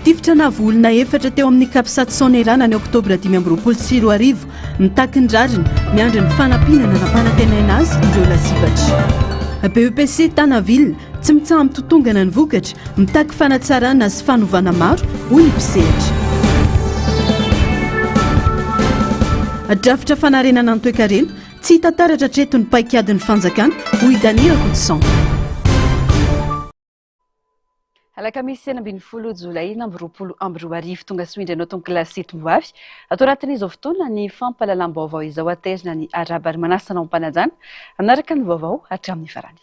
Tifitra nahavoa olona efatra teo amin'ny Capsat Sonerana ny oktobra 2025. Mitaky ny rariny, miandry ny fanampiana nanampanantenaina azy ireo lasibatra. BEPC Tana Ville, tsy mitsaha-mitotongana ny vokatra, mitaky fanatsarana sy fanovana maro, hoy ny mpisehatra. Drafitra fanarenana ny toekarena, tsy hita taratra hatreto ny paikadin'ny fanjakana, hoy i Dany Rakotoson. Alakamisy 16 jolay 2026 tonga soa indray anao tompokolahy sy tompovavy. Ato anatin'izao fotoana ny fampahalalam-baovao izao aterina ny arahaba ary manasa anao am-panajana hanaraka ny vaovao hatramin'ny farany.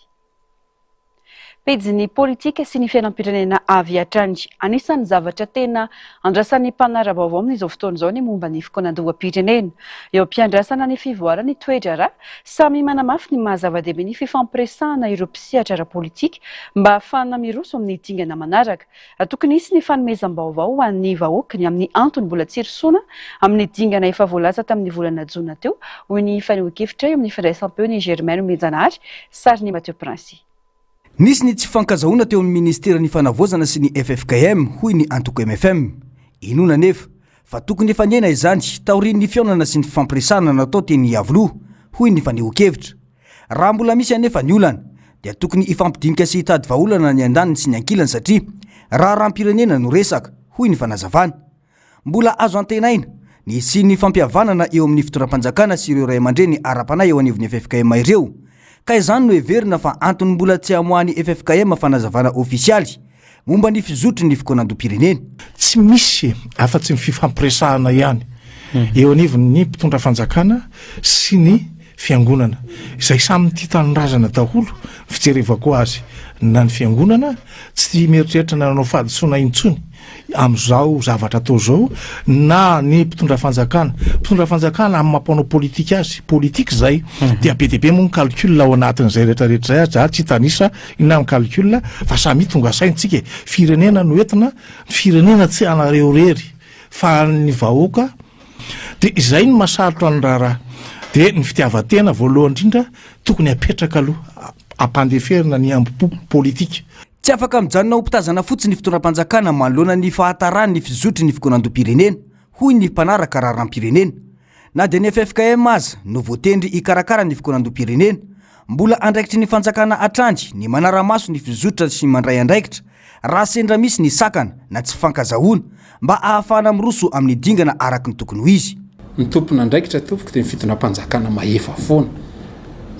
Pejin'ny politika sy ny fiainam-pirenena avy hatrany. Anisan'ny zavatra tena andrasan'ny mpanara-baovao amin'izao fotoana izao ny momba ny fikaonandoham-pirenena. Eo am-piandrasana ny fivoaran'ny toe-draharaha, samy manamafy ny maha zava-dehibe ny fifampiresahana ireo mpisehatra ara-politika mba hahafahana miroso amin'ny dingana manaraka. Tokony hisy ny fanomezam-baovao ho an'ny vahoaka ny amin'ny antony mbola tsy hirosoana amin'ny dingana efa voalaza tamin'ny volana jona teo, hoy ny fanehoan-kevitra eo amin'ny fandraisam-peon'i Germain Nomenjanahary, sarin'i Mathieu Princy. Nisy ny tsy fifankazahoana teo amin'ny ministeran'ny Fanavaozana sy ny ffkm, hoy ny antoko mfm. Inoana anefa fa tokony efa niaina izany taorian'ny fihaonana sy ny fifampiresahana natao teny Iavoloha, hoy ny fanehoan-kevitra. Raha mbola misy anefa ny olana dia tokony hifampidinika sy hitady vahaolana ny andaniny sy ny ankilany satria raharaham-pirenena no resaka, hoy ny fanazavana. Mbola azo antenaina ny hisian'ny fampihavanana eo amin'ny fitondram-panjakana sy ireo ray aman-dreny ara-panahy eo anivon'ny ffkm ireo, ka izany no heverina fa antony mbola tsy hamoahan'ny ffkm fanazavana ofisialy momba ny fizotry ny fikaonandoham-pirenena. Tsy misy afa-tsy ny fifampiresahana ihany eo anivon'ny mpitondra fanjakana sy ny fiangonana, izay samy tia tanindrazana daholo ny fijerevako azy, na ny fiangonana tsy mieritreritra ny hanao fahadisoana intsony amin'izao zavatra atao izao, na ny mpitondra fanjakana, mpitondra fanjakana amin'ny maha mpanao politika azy, politika izay, dia be dia be moa ny calcul ao anatin'izay rehetra rehetra izay, za tsy hitanisa inona ny calcul fa samia tonga saina tsika e, firenena no entina, ny firenena tsy anareo irery fa an'ny vahoaka, dia izay no mahasarotra ny raharaha, dia ny fitiavan-tena voalohany indrindra tokony apetraka aloha, ampandeferina ny hambom-po politika. Tsy afaka mijanona ho mpitazana fotsiny ny fitondram-panjakana manoloana ny fahataran'ny fizotry ny fikaonandoham-pirenena, hoy ny mpanaraka raharaham-pirenena. Na dia ny ffkm aza no voatendry hikarakara ny fikaonandoham-pirenena, mbola andraikitry ny fanjakana hatrany ny manara-maso ny fizotra sy mandray andraikitra raha sendra misy ny sakana na tsy fifankazahoana mba ahafahana miroso amin'ny dingana araka ny tokony ho izy. Ny tompon'andraikitra tompoko dia ny fitondram-panjakana mahefa foana.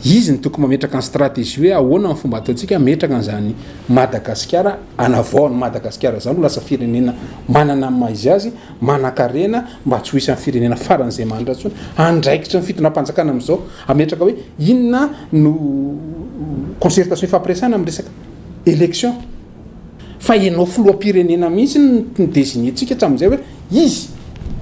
Izy no tokony mametraka ny stratégie hoe ahoana ny fomba ataontsika hametraka an'izany Madagasikara, hanavao an'i Madagasikara izany ho lasa firenena manana ny maha izy azy, manankarena mba tsy ho isan'ny firenena faran'izay mahantra intsony. Andraikitry ny fitondram-panjakana amin'izao hametraka hoe inona no concertation ifampiresahana amin'ny resaka élection. Fa ianao filoham-pirenena mihitsy no ni-designer-tsika hatramin'izay hoe izy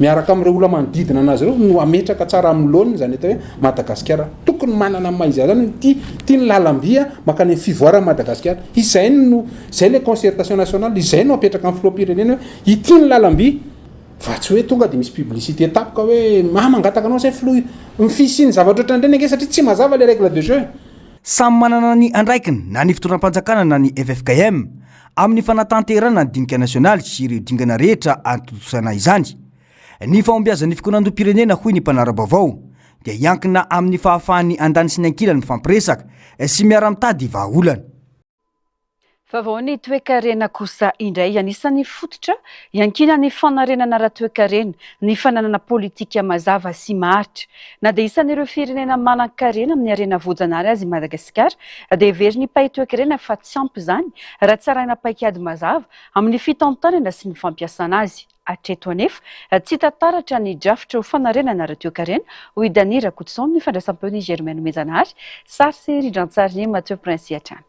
miaraka amin'ireo olona manodidina anazy ireo no hametraka tsara amin'ny laoniny izany atao hoe Madagasikara. Tokony manana ny maha izy azy izany hoe ity, ity ny lalam-by mankany amin'ny fivoaran'i Madagasikara. Izay no, izay ilay concertation nationale, izay no apetraka amin'ny filoham-pirenena hoe ity ny lalam-by. Fa tsy hoe tonga dia misy publicité tampoka hoe ah mangataka anao izay filoha. Ny fisian'ny zavatra ohatran'ireny ange satria tsy mazava ilay règle de jeu. Samy manana ny andraikiny na ny fitondram-panjakana na ny ffkm amin'ny fanatanterahana ny dinika nasionaly sy ireo dingana rehetra antontosana izany. Ny fahombiazan'ny fikaonandoham-pirenena hoy ny mpanara-baovao dia hiankina amin'ny fahafahan'ny andaniny sy ny ankilany mifampiresaka sy miara-mitady vahaolana. Vaovao ny toekarena kosa indray. Anisan'ny fototra iankinan'ny fanarenana ara-toekarena ny fananana politika mazava sy maharitra. Na dia isan'ireo firenena manan-karena amin'ny harena voajanahary aza i Madagasikara dia heverin'ny mpahay toekarena fa tsy ampy izany raha tsy arahina paikady mazava amin'ny fitantanana sy ny fampiasana azy. Hatreto anefa, tsy hita taratra ny drafitra ho fanarenana ara-toekarena, hoy i Dany Rakotoson amin'ny fandraisam-peon'i Germain Nomenjanahary, sary sy rindran-tsarin'i Mathieu Princy hatrany.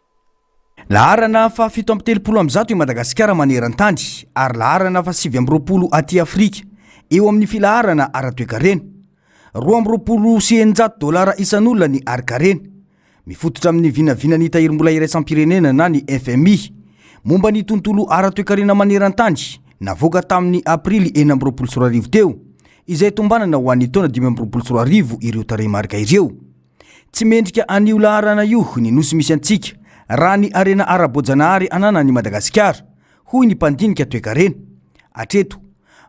Laharana faha 137 i Madagasikara maneran-tany ary laharana faha 29 aty Afrika eo amin'ny filaharana ara-toekarena. 622 dolara isan'olona ny harin-karena. Mifototra amin'ny vinavinan'ny Tahirimbola iraisam-pirenena na ny FMI momba ny tontolo ara-toekarena maneran-tany navoaka tamin'ny aprily 2026 teo, izay tombanana ho an'ny taona 2025 ireo tarehimarika ireo. Tsy mendrika an'io laharana io ny nosy misy antsika raha ny harena ara-boajanahary ananan'i Madagasikara, hoy ny mpandinika toekarena. Hatreto,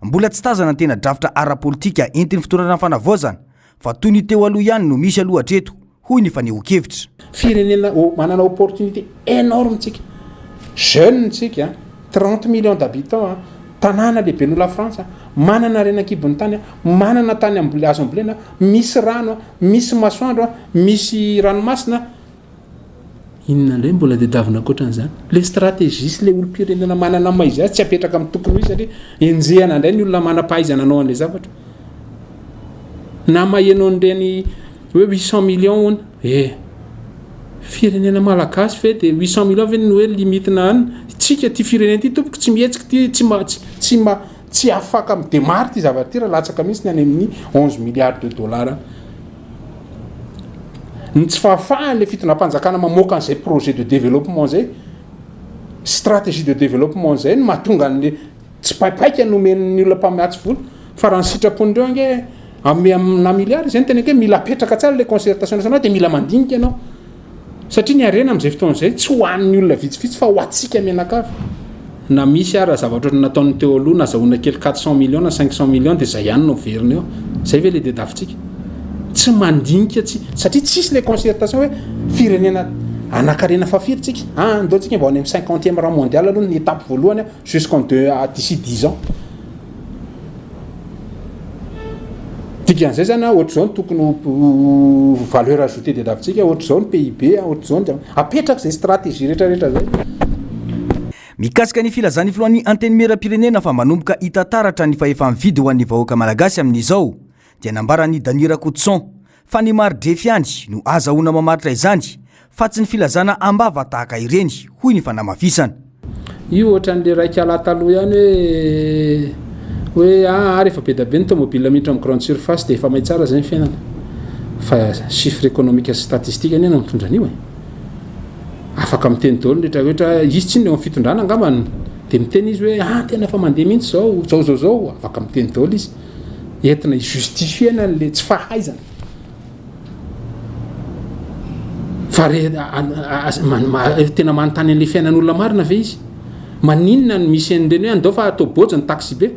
mbola tsy tazana ny tena drafitra ara-politika entin'ny fitondrana fanavaozana fa toy ny teo aloha ihany no misy aloha hatreto, hoy ny fanehoan-kevitra. Firenena manana opportunité énorme tsika, jeune tsika, 30 millions d'habitants, tanàna lehibe noho la Frantsa, manana harena an-kibon'ny tany, manana tany amboleana azo ambolena, misy rano, misy masoandro, misy ranomasina, Inona indray mbola tadiavina ankoatran'izany? Le stratégie sy le olom-pirenena manana ny maha izy azy tsy apetraka amin'ny tokony ho izy satria enjehana indray ny olona manam-pahaizana hanao an'ilay zavatra. Na maheno an'ireny hoe 800 millions hono, eh! Firenena malagasy ve dia 800 millions ve no hoe limite-na any? Tsika ity firenena ity tompoko tsy mihetsika ity, tsy ma- tsy ma- tsy afaka mi-démarre ity zavatra ity raha latsaka mihitsy ny any amin'ny 11 milliards de dollars any. Ny tsy fahafahan'ilay fitondram-panjakana mamoaka an'izay projet de développement izay, stratégie de développement izay no mahatonga an'ilay tsipaipaika nomen'ny olona mpamatsy vola. Fa raha ny sitrapon'ireo ange ame amina milliard, izay no teneniko hoe mila apetraka tsara ilay concertation nationale dia mila mandinika ianao. Satria ny harena amin'izay fotoana izay tsy ho an'ny olona vitsivitsy fa ho antsika mianakavy. Na misy ara zavatra ohatran'ny nataon'ny teo aloha nazahoana kely 400 millions na 500 millions dia izay ihany no miverina eo. Izay ve ilay diadavintsika? Tsy mandinika tsy satria tsisy ilay concertation hoe firenena anankarena fa firy tsika? Ah ndao tsika mba ho any amin'ny cinquantième rang mondial aloha ny étape voalohany jusqu'en deux d'ici dix ans. Dikan'izay zany a, ohatr'izao no tokony ho valeur ajoutée tadiavintsika, ohatr'izao ny PIB, ohatr'izao ny, apetraka izay stratégie rehetra rehetra izay. Mikasika ny filazan'ny filohan'ny Antenimierampirenena fa manomboka hita taratra ny fahefa-mividy ho an'ny vahoaka malagasy amin'izao dia nambaran'i Dany Rakotoson fa ny mari-drefy ihany no azahoana mamaritra izany fa tsy ny filazana am-bava tahaka ireny, hoy ny fanamafisana. Io ohatran'le raika lahy taloha ihany hoe hoe aa rehefa be da be ny tomobile miditra amin'ny grande surface dia efa may tsara zay ny fiainana. Fa chiffre économique sy statistique anie no mitondra an'io e. Afaka miteny daholo ny rehetra rehetra, izy tsinona eo amin'ny fitondrana angambany dia miteny izy hoe ah tena efa mandeha mihitsy izao, zao zao zao, afaka miteny daholo izy. Entina hi-justifier-na an'le tsy fahaizana. Fa re, tena manontany an'le fiainan'olona marina ve izy? Maninona no misy an'ireny hoe andao fa atao bôjy ny taxibe?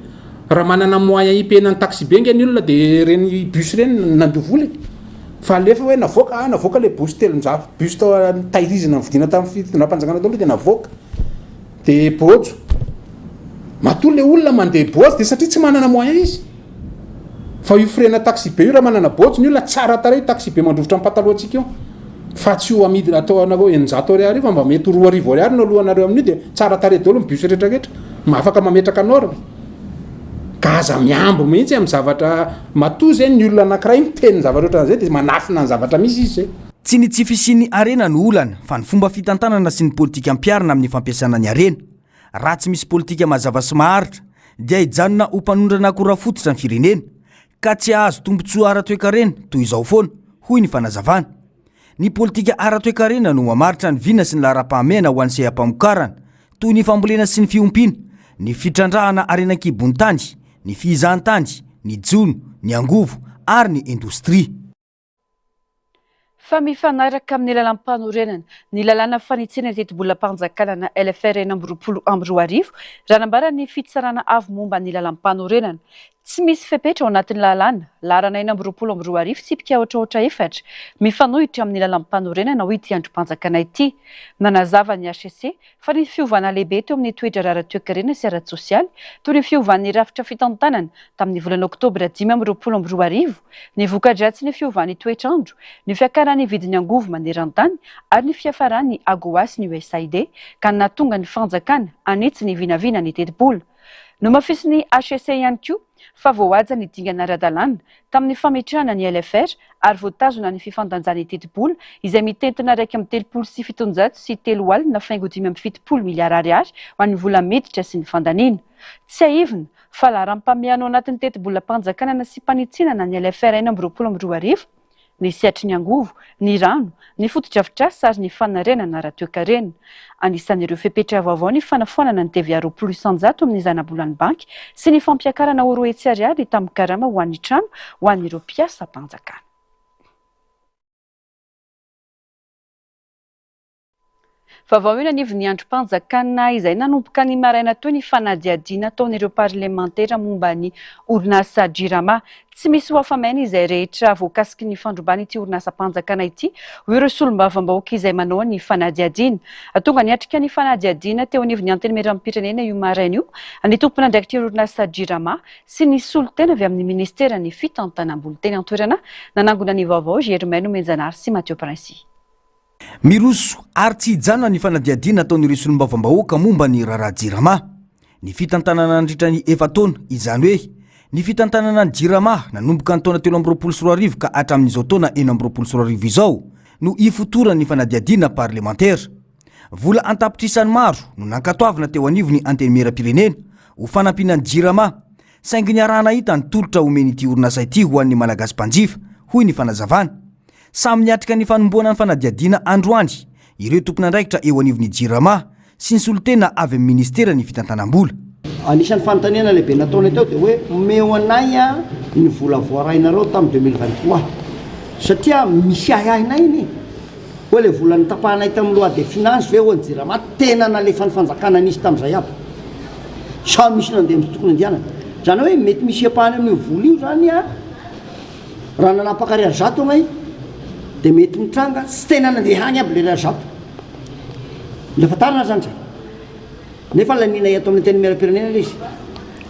Raha manana moyen hipehina ny taxibe nge ny olona de ireny bus ireny nandoa vola e. Fa alefa hoe navoaka, ah navoaka le bus 300, bus tao tahirizina novidiana tamin'ny fitondram-panjakana tao aloha de navoaka. De bôjo. Matoa le olona mandeha bôjo de satria tsy manana moyen izy. Fa io frais-na taxi-be io raha manana bôjo ny olona tsara tarehy io taxi-be mandrovitra ny patalohantsika io. Fa tsy ho amidy atao anareo 600 ariary io fa mba mety ho 2000 ariary no alohanareo amin'io dia tsara tarehy daholo ny bus rehetra rehetra. Afaka mametraka norme. Ka aza mihambo mihitsy amin'ny zavatra matoa zay ny olona anankiray miteny zavatra ohatran'izay dia manafina ny zavatra misy izy zay. Tsy ny tsy fisian'ny harena no olana fa ny fomba fitantanana sy ny politika ampiharina amin'ny fampiasana ny harena. Raha tsy misy politika mazava sy maharitra dia hijanona ho mpanondrana akora fototra ny firenena ka tsy hahazo tombontsoa ara-toekarena toy izao foana, hoy ny fanazavana. Ny politika ara-toekarena no mamaritra ny vina sy ny laharam-pahamehana ho an'ny seha-pamokarana, toy ny fambolena sy ny fiompiana, ny fitrandrahana harena an-kibon'ny tany, ny fihizan-tany, ny jono, ny angovo ary ny indostria. Fa mifanaraka amin'ny lalàmpanorenana ny lalàna fanitsiana ny tetibolam-panjakana na LFR 2026, raha nambaran'ny Fitsarana Avo momba ny lalàmpanorenana. Tsy misy fepetra ao anatin'ny lalàna, laharana 2026 tsipika aotra aotra efatra, mifanohitra amin'ny lalàmpanorenana, hoy ity andrim-panjakana ity. Nanazava ny hcc fa nisy fiovana lehibe teo amin'ny toe-draharaha ara-toekarena sy ara-tsosialy, toy ny fiovan'ny rafitra fitantanana tamin'ny volana oktobra 2025, ny voka-dratsin'ny fiovan'ny toetr'andro, ny fiakaran'ny vidin'ny angovo maneran-tany ary ny fiafaran'ny AGOA sy ny USAID ka nahatonga ny fanjakana hanitsy ny vinavina ny tetibola. Nomafisin'ny HEC ihany koa fa voahaja ny dingana ara-dalàna tamin'ny fametrahana ny LFR ary voatazona ny fifandanjan'ny tetibola izay mitentina 731 faingo 75 miliara ariary ho an'ny vola miditra sy ny fandaniana. Tsiahivina fa laharam-pahamehana ao anatin'ny tetibolam-panjakana nasiam-panitsinana ny LFR 2026 ny sehatry ny angovo, ny rano, ny fotodrafitrasa ary ny fanarenana ara-toekarena. Anisan'ireo fepetra vaovao ny fanafoanana ny TVA 20% amin'ny zanabolan'ny banky sy ny fampiakarana ho 200 ariary ny tambin-karama ho an'ny trano ho an'ireo mpiasam-panjakana. Vaovao eny anivon'ny andrim-panjakana izay nanomboka ny maraina teo ny fanadihadiana ataon'ireo parlemantera momba ny orinasa Jirama. Tsy misy ho afa-maina izay rehetra voakasiky ny fandrobana ity orinasam-panjakana ity, hoy ireo solombavambahoaka izay manao ny fanadihadiana. Tonga niatrika ny fanadihadiana teo anivon'ny Antenimierampirenena io maraina io ny tompon'andraikitry orinasa Jirama sy ny solontena avy amin'ny ministeran'ny fitantanam-bola. Teny an-toerana nanangona ny vaovao Germain Nomenjanahary sy Mathieu Princy. Miroso ary tsy hijanona ny fanadihadiana ataon'ireo solombavambahoaka momba ny raharaha Jirama. Ny fitantanana nandritra ny efa-taona, izany hoe ny fitantanana ny Jirama nanomboka ny taona 2023 ka hatramin'izao taona 2026 izao no ifotoran'ny fanadihadiana parlemantera. Vola an-tapitrisany maro no nankatoavina teo anivon'ny Antenimierampirenena ho fanampiana ny Jirama, saingy niaraha-nahita ny tolotra omen'ity orinasa ity ho an'ny Malagasy mpanjifa, hoy ny fanazavana. Samy niatrika ny fanombohana ny fanadihadiana androany ireo tompon'andraikitra eo anivon'ny Jirama sy ny solontena avy amin'ny ministeran'ny fitantanam-bola. Anisan'ny fanontaniana lehibe nataonay teo dia hoe omeo anay ny vola voarainareo tamin'ny 2023 satria misy ahiahinay anie hoe ilay vola notapahanay tamin'ny loi des finances ve hoan'ny Jirama tena nalefan'ny fanjakana nisy tamin'izay aby sa misy nandeha amin'ny tsy tokony andehanana. Izany hoe mety misy ampahany amin'io vola io izany Raha nanapaka ariary zato agnay dia mety mitranga tsy tena nandeha agny aby le ariary zato. Mila fantarina zany zay. Nefa laniana eto amin'ny antenimierampirenena le izy.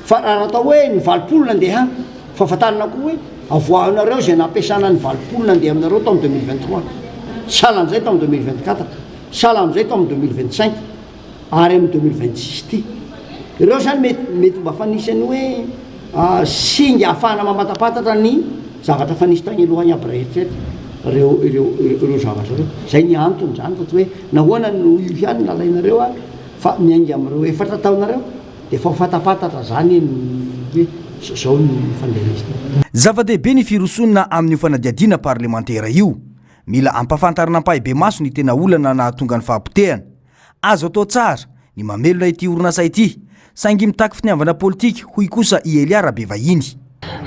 Fa raha atao hoe ny 80 nandeha agny, fa fantarina koa hoe avoahanareo izay nampiasana ny 80 nandeha aminareo tamin'ny 2023. Sahala amin'izay tamin'ny 2024, sahala amin'izay tamin'ny 2025. ary amin'ny 2026 ity. Ireo izany mety mety mba fa nisy ny hoe singa ahafahana mamantapantatra ny zavatra fa nisy tany aloha any aby rehetra ireo ireo ireo zavatra ireo. Izay ny antony izany fa tsy hoe nahoana no io ihany no nalainareo ary fa miainga amin'ireo efatra taonareo dia efa ho fantapantatra izany ny hoe izao ny fandehan'izy ity. Zava-dehibe ny firosoana amin'io fanadihadiana parlemantera io. Mila ampahafantarina ampahibemaso ny tena olana nahatonga ny fahapotehana. Azo atao tsara ny mamelona ity orinasa ity, saingy mitaky finiavana politika, hoy kosa i Elia Rabevahiny.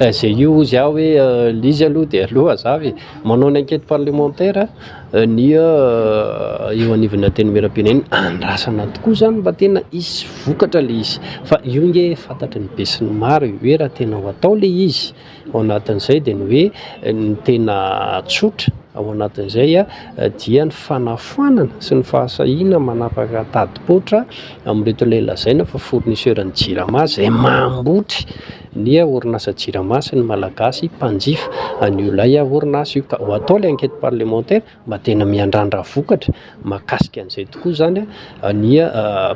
Izay io hozy aho hoe le izy aloha dia aleo hazava e! Manao ny enquête parlementaire ny eo anivon'ny antenimierampirenena, andrasana tokoa izany mba tena hisy vokatra le izy fa io nge fantatry ny besinimaro e, hoe raha tena ho atao le izy Ao anatin'izay dia ny hoe ny tena tsotra ao anatin'izay dia ny fanafoanana sy ny fahasahiana manapaka tadipoatra amin'ireto ilay lazaina fa fournisseur ny Jirama izay mambotry ny orinasa Jirama sy ny Malagasy mpanjifa an'io ilay orinasa io ka ho atao ilay enquête parlementaire mba tena miandrandra vokatra mahakasika an'izay tokoa izany ny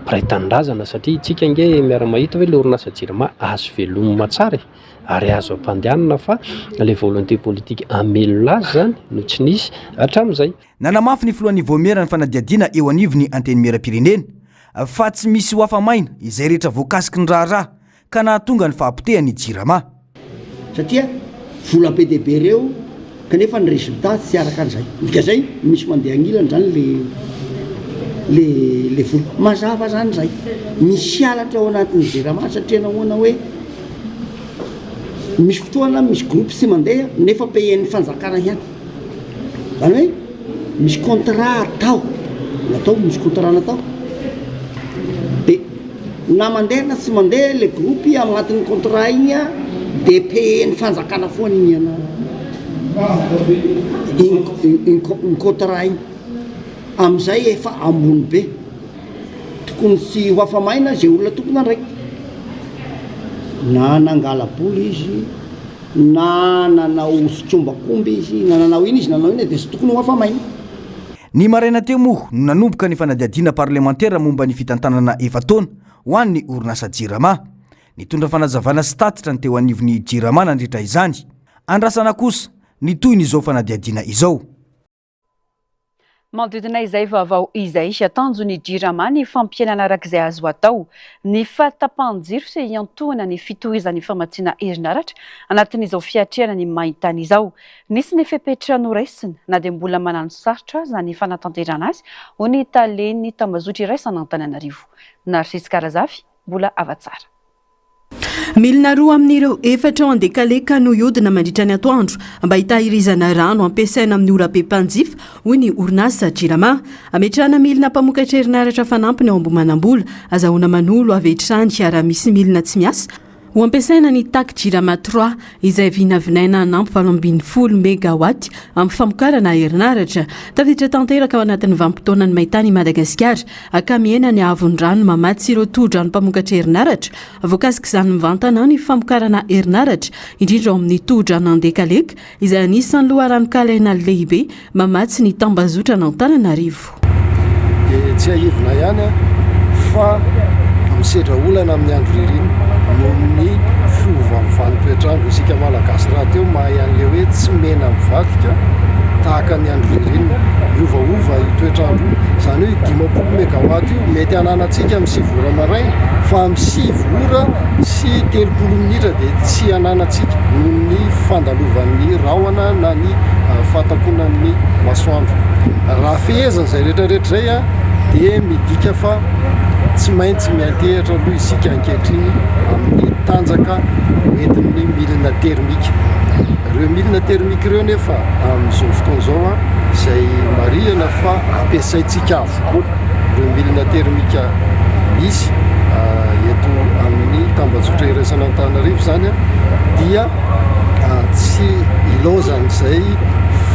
mpiray tanindrazana satria isika ange miara-mahita hoe ilay orinasa Jirama azo velomina tsara e. ary azo ampandehanina fa ilay volonté politique hamelona azy izany no tsy nisy hatramin'izay. Nanamafy ny filohan'ny vaomieran'ny fanadihadiana eo anivon'ny Antenimierampirenena fa tsy misy ho afa-maina izay rehetra voakasiky ny raharaha ka nahatonga ny fahapotehan'ny Jirama. Satria vola be dia be ireo kanefa ny résultat tsy araka an'izay. Ny dikan'izay misy mandeha agnilany zany le le le vola. Mazava zany zay. Misy halatra ao anatin'ny Jirama satria nahoana hoe Misy fotoana misy groupe tsy mandeha nefa payer-n'ny fanjakana ihany. Zany hoe misy contrat atao, natao, misy contrat natao. De na mandeha na tsy mandeha le groupe agnatin'ny contrat igny a, de payer-n'ny fanjakana foana igny ana igny igny contrat igny. Amizay efa ambony be. Tokony tsy ho afa-maina izay olona tompon'andraikitra. Na nangala-bola izy, na nanao tsikombakomba izy, na nanao ina izy, nanao ina dia tsy tokony ho afa-maina. Ny maraina teo moa no nanomboka ny fanadihadiana parlemantera momba ny fitantanana efa-taona ho an'ny orinasa Jirama. Nitondra fanazavana sy tatitra ny teo anivon'ny Jirama nandritra izany. Andrasana kosa ny tohin'izao fanadihadiana izao. Manodidina izay vaovao izay, tanjon'ny Jirama ny fampihenana araka izay azo atao ny fahatapahan-jiro sy hiantohana ny fitohizan'ny famatsiana herinaratra anatin'izao fiatrehana ny main-tany izao. Nisy ny fepetra noraisina na dia mbola manano sarotra aza ny fanatanterahana azy, hoy ny talen'ny tambazotra iraisan'Antananarivo, Narcisse Karazafy, Mbola Havatsara. Milina roa amin'ireo efatra ao Andekaleka no hiodina mandritra ny atoandro mba hitahirizana rano ampiasaina amin'ny ora be mpanjifa, hoy ny orinasa Jirama. Ametrahana milina mpamokatra herinaratra fanampiny ao Ambohimanambola, azahoana manolo avy hatrany raha misy milina tsy miasa. Ho ampiasaina ny tac Jirama trois izay vinavinaina hanampy 18 megawatt amin'ny famokarana herinaratra. Tafiditra tanteraka ao anatin'ny vanim-potoanan'ny maintany i Madagasikara ka mihena ny haavon'ny rano mamatsy ireo tohodrano mpamokatra herinaratra. Voakasik'izany mivantana ny famokarana herinaratra, indrindra ao amin'ny tohodrano Andekaleka izay anisan'ny loharanon-karena lehibe mamatsy ny tambazotran'Antananarivo. Dia tsiahivina ihany fa misedra olana amin'ny andro ririnina noho ny fiovaovan'ny toetr'andro. Isika Malagasy rahateo mahay an'ilay hoe tsy mena mivadika tahaka ny andro ririnina. Miovaova io toetr'andro io. Izany hoe io 50 megawatt io mety hananantsika amin'ny sivy ora maraina fa amin'ny sivy ora sy 30 minitra dia tsy hananantsika noho ny fandalovan'ny rahona na ny fahatakonan'ny masoandro. Raha fehezina izay rehetra rehetra izay dia midika fa tsy maintsy miantehitra aloha isika ankehitriny amin'ny tanjaka hoentin'ny milina termika. Ireo milina termika ireo nefa amin'izao fotoana izao izay marihana fa ampiasaintsika avokoa ireo milina termika misy eto amin'ny tambajotra iraisan'Antananarivo izany dia tsy ilaozan'izay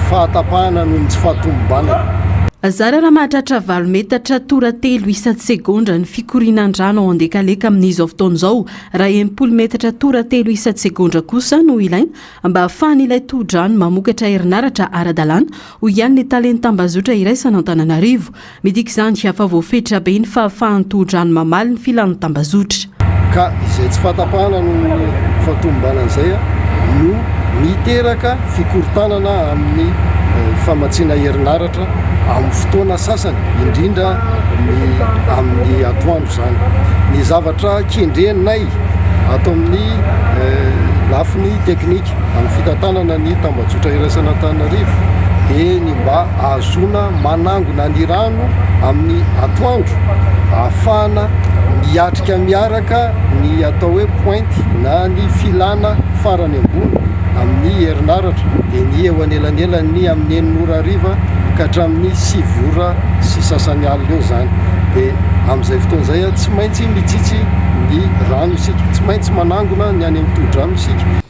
fahatapahana noho ny tsy fahatomombanana. Zara raha mahatratra valo metatra tora telo isan-tsegondra ny fikorianan-drano ao Andekaleka amin'izao fotoana izao, raha 60 metatra tora telo isan-tsegondra kosa no ilaina mba hahafahan'ilay tohodrano mamokatra herinaratra ara-dalàna, hoy ihany ny talen'ny tambazotra iraisan'Antananarivo. Midika izany fa voafetra be ny fahafahan'ny tohodrano mamaly ny filan'ny tambazotra. Ka izay tsy fahatapahana noho ny fahatomombanana izay no miteraka fikorontanana amin'ny famatsiana herinaratra amin'ny fotoana sasany, indrindra ny amin'ny atoandro izany. Ny zavatra kendrenay ato amin'ny lafiny teknika amin'ny fitantanana ny tambajotra iraisan'Antananarivo dia ny mba ahazoana manangona ny rano amin'ny atoandro ahafahana miatrika miaraka ny atao hoe pointe na ny filana farany ambony amin'ny herinaratra dia ny eo anelanelan'ny amin'ny enina ora hariva ka hatramin'ny sivy ora sy sasany alina eo izany. Dia amin'izay fotoana izay tsy maintsy mitsitsy ny rano isika, tsy maintsy manangona ny any amin'ny tohodrano isika.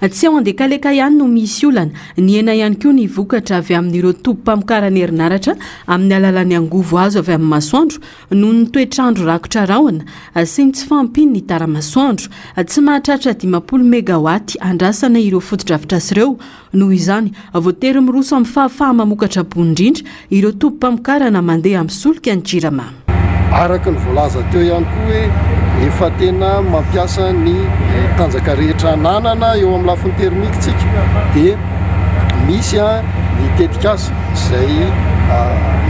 Tsy ao Andekaleka ihany no misy olana, nihena ihany koa ny vokatra avy amin'ireo tobim-pamokarana herinaratra amin'ny alalan'ny angovo azo avy amin'ny masoandro noho ny toetr'andro rakotra rahona sy ny tsy fahampian'ny tara-masoandro. Tsy mahatratra 50 megawatt andrasana ireo fotodrafitrasa ireo Noho izany, voatery miroso amin'ny fahafaha-mamokatra ambony indrindra ireo tobim-pamokarana mandeha amin'ny solika ny Jirama. Araka ny voalaza teo ihany koa hoe efa tena mampiasa ny tanjaka rehetra ananana eo amin'ny lafiny thermique tsika dia misy ny tetikasa izay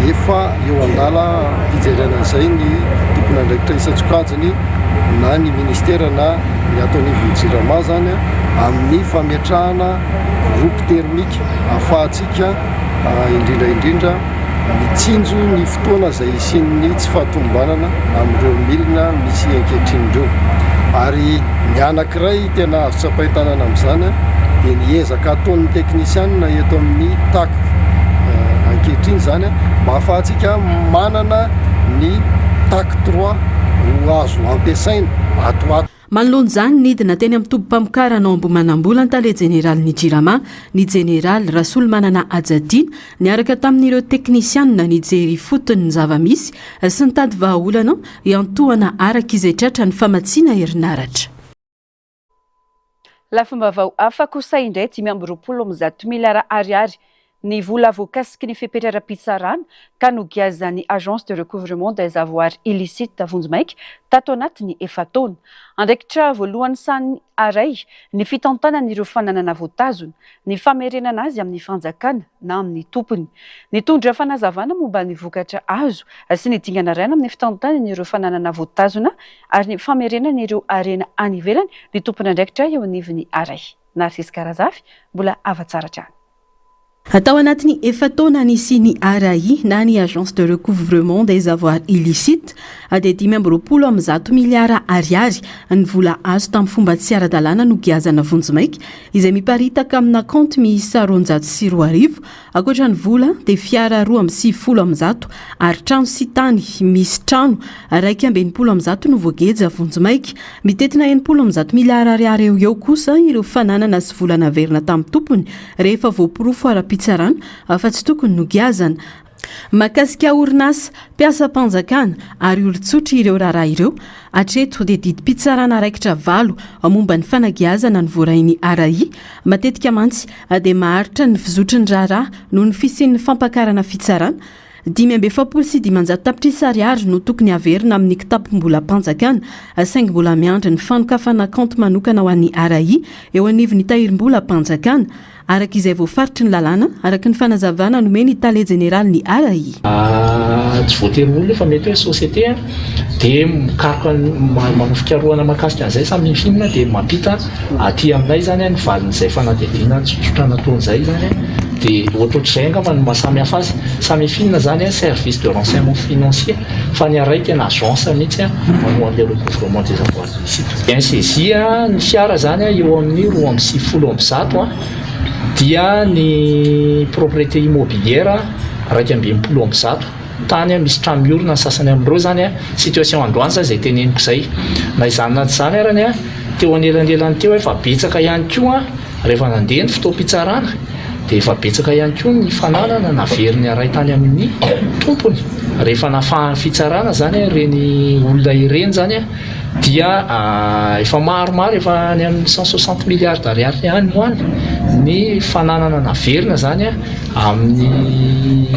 efa eo an-dalam-pijerena an'izay ny tompon'andraikitra isan-tsokajiny na ny ministera na ny ato anivon'ny Jirama izany amin'ny fametrahana groupe thermique ahafahantsika indrindra indrindra mitsinjo ny fotoana izay hisian'ny tsy fahatomombanana amin'ireo milina misy ankehitriny ireo. Ary ny anankiray tena azo tsapain-tanana amin'izany dia ny ezaka ataon'ny teknisianina eto amin'ny tac ankehitriny izany mba ahafahantsika manana ny tac trois ho azo ampiasaina ato ho ato. Manoloana izany, nidina teny amin'ny tobim-pamokarana ao Ambohimanambola ny tale jeneralin'ny Jirama, ny jeneraly Rasolomanana Hajatiana, niaraka tamin'ireo teknisianina nijery ifotony ny zava-misy sy nitady vahaolana hiantohana araka izay tratra ny famatsiana herinaratra. Lafim-baovao hafa kosa indray, 125 miliara ariary ny vola voakasiky ny fepetra ara-pitsarana ka nogiazan'ny Agence de recouvrement des avoirs illicites vonjimaika tato anatin'ny efa-taona. Andraikitra voalohany sahanin'ny Aray ny fitantanana ireo fananana voatazona, ny famerenana azy amin'ny fanjakana na amin'ny tompony. Nitondra fanazavana momba ny vokatra azo sy ny dingana arahina amin'ny fitantanana ireo fananana voatazona ary ny famerenana ireo harena any ivelany ny tompon'andraikitra eo anivon'ny Aray. Narcisse Karazafy, mbola hava tsara hatrany. Tao anatin'ny efa-taona nisian'ny ARAI na ny Agence de recouvrement des avoirs illicites dia 125 miliara ariary ny vola azo tamin'ny fomba tsy ara-dalàna nogiazana vonjimaika izay miparitaka amina kaonty miisa 2002. Ankoatra ny vola dia fiara 192 ary trano sy tany misy trano 161 no voageja vonjimaika. Mitentina 160 miliara ariary eo ho eo kosa ireo fananana sy vola naverina tamin'ny tompony rehefa voaporofo ara-pitsarana fa tsy tokony nogiazana. Mahakasika orinasa, mpiasam-panjakana ary olon-tsotra ireo raharaha ireo. Hatreto dia didim-pitsarana raikitra valo momba ny fanagiazana no voarain'ny ARAI. Matetika mantsy dia maharitra ny fizotry ny raharaha noho ny fisian'ny fampakarana fitsarana. 545 tapitrisa ariary no tokony haverina amin'ny kitapom-bolam-panjakana, saingy mbola miandry ny fanokafana kaonty manokana ho an'ny ARAI eo anivon'ny tahirim-bolam-panjakana, araka izay voafaritry ny lalàna, araka ny fanazavana nomen'ny tale jeneralin'ny ARAI. Tsy voatery olona io fa mety hoe société dia mikaroka manao fikarohana mahakasika an'izay samy mifina dia mampita aty aminay izany ny valin'izay fanadihadiana tsotsotra nataony izay izany. Dia ohatrohatr'izay angamba no maha samy hafa azy. Samy finina izany service de renseignement financier fa ny aray tena agence mihitsy manao an'ilay recouvrement des avoirs illicites. Bien saisi ny fiara izany eo amin'ny 192 dia ny propriété immobilière 161. Tany misy trano miorina ny sasany amin'ireo izany. Situation androany izany izay teneniko izay. Na izany na tsy izany arany teo anelanelany teo efa betsaka ihany koa. Rehefa nandeha ny fotoam-pitsarana dia efa betsaka ihany koa ny fananana naverin'ny aray tany amin'ny tompony. Rehefa nafahan'ny fitsarana izany ireny olona ireny izany dia efa maromaro, efa any amin'ny 160 milliards d'ariary any ho any ny fananana naverina izany amin'ny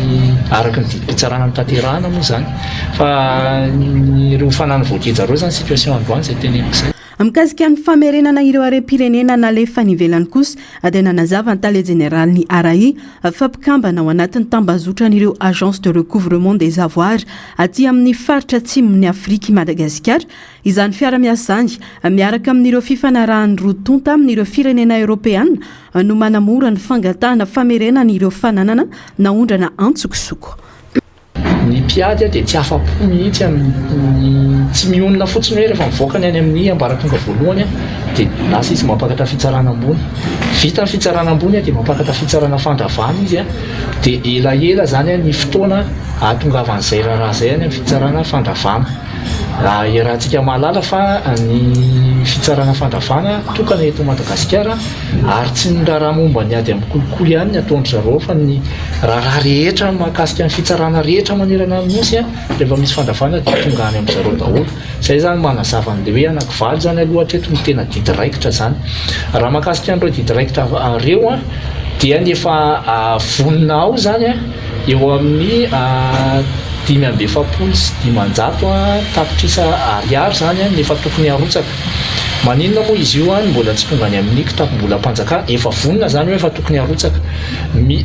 araka ny didim-pitsarana notanterahana moa izany. Fa ireo fananana voageja ireo izany situation androany izay teneniko izay. Mikasika ny famerenana ireo harem-pirenena nalefa any ivelany kosa dia nanazava ny tale jeneralin'ny ARAI fa mpikambana ao anatin'ny tambazotran'ireo Agence de recouvrement des avoirs aty amin'ny faritra atsimon'i Afrika i Madagasikara. Izany fiara-miasa izany miaraka amin'ireo fifanarahan'ny roa tonta amin'ireo firenena eoropeana no manamora ny fangatahana famerenana ireo fananana naondrana antsokosoko. Ny mpiady dia tsy afa-po mihitsy amin'ny, tsy mionona fotsiny hoe rehefa mivoaka ny any amin'ny ambaratonga voalohany dia lasa izy mampakatra fitsarana ambony. Vita ny fitsarana ambony dia mampakatra fitsarana fandravana izy dia elaela izany ny fotoana ahatongavan'izay raharaha izay any amin'ny fitsarana fandravana. Iarahantsika mahalala fa ny fitsarana fandravana tokana eto Madagasikara. Ary tsy ny raharaha momba ny ady amin'ny kolikoly ihany ny ataon-dry zareo fa ny raharaha rehetra mahakasika ny fitsarana rehetra manerana ny Nosy rehefa misy fandravana dia tonga any amin-dry zareo daholo. Izay izany manazava an'ilay hoe anakivalo izany aloha hatreto no tena didy raikitra izany. Raha mahakasika an'ireo didy raikitra ireo dia ny efa vonona ao izany eo amin'ny 545 tapitrisa ariary izany ny efa tokony harotsaka. Maninona moa izy io no mbola tsy tonga any amin'ny kitapom-bolam-panjakana? Efa vonona izany hoe efa tokony harotsaka.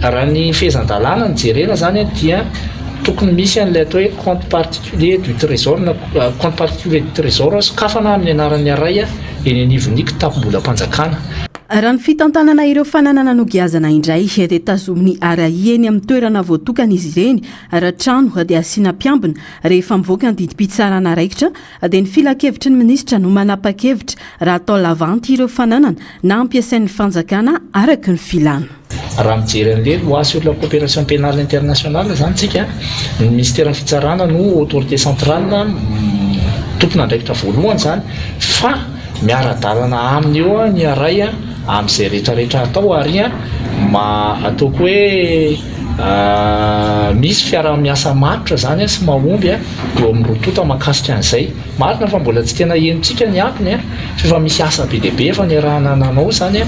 Raha ny fehezan-dalàna no jerena izany dia tokony misy an'ilay atao hoe compte particulier du trésor na compte particulier du trésor sokafana amin'ny anaran'ny aray eny anivon'ny kitapom-bolam-panjakana. Raha ny fitantanana ireo fananana nogiazana indray dia tazomin'ny ARAI eny amin'ny toerana voatokana izy ireny, raha trano dia asiana mpiambina rehefa mivoaka ny didim-pitsarana raikitra dia ny filankevitry ny minisitra no manapa-kevitra raha atao lavanty ireo fananana na ampiasain'ny fanjakana araka ny filana. Raha mijery an'ilay loi sur la coopération pénale internationale izany tsika, ny minisiteran'ny fitsarana no autorité centrale tompon'andraikitra voalohany izany fa miara-dalana aminy eo ny aray amin'izay rehetra rehetra atao ary ma ataoko hoe misy fiaraha-miasa matotra izany sy mahomby eo amin'ny roa tonta mahakasika an'izay. Marina fa mbola tsy tena henontsika ny akony fa efa misy asa be dia be efa niarahana nanao izany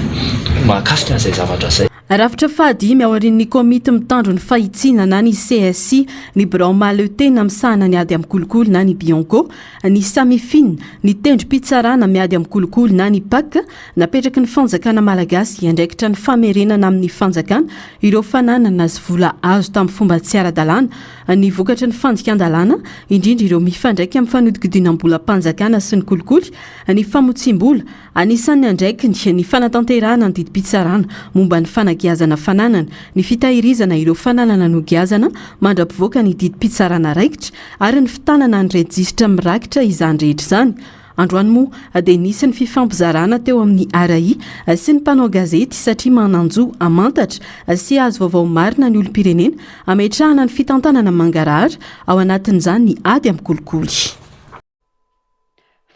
mahakasika an'izay zavatra izay. Rafitra fahadimy aorian'ny komity mitandro ny fahitsiana na ny CSI, ny birao mahaleo tena misahana ny ady amin'ny kolikoly na ny Bianco, ny Samifin, ny tendrom-pitsarana miady amin'ny kolikoly na ny Pac, napetraky ny fanjakana malagasy hiandraikitra ny famerenana amin'ny fanjakana ireo fananana sy vola azo tamin'ny fomba tsy ara-dalàna ny vokatry ny fandikan-dalàna, indrindra ireo mifandraika amin'ny fanodikodinam-bolam-panjakana sy ny kolikoly, ny famotsiam-bola. Anisan'ny andraikiny ny fanatanterahana ny didim-pitsarana momba ny fanagiazana. fanagiazana fananana, ny fitahirizana ireo fananana nogiazana mandra-pivoaka ny didim-pitsarana raikitra ary ny fitanana ny rejisitra mirakitra izany rehetra izany. Androany moa dia nisy ny fifampizarana teo amin'ny ARAI sy ny mpanao gazety satria manan-jo hamantatra sy hahazo vaovao marina ny olom-pirenena hametrahana ny fitantanana mangarahara ao anatin'izany ny ady amin'ny kolikoly.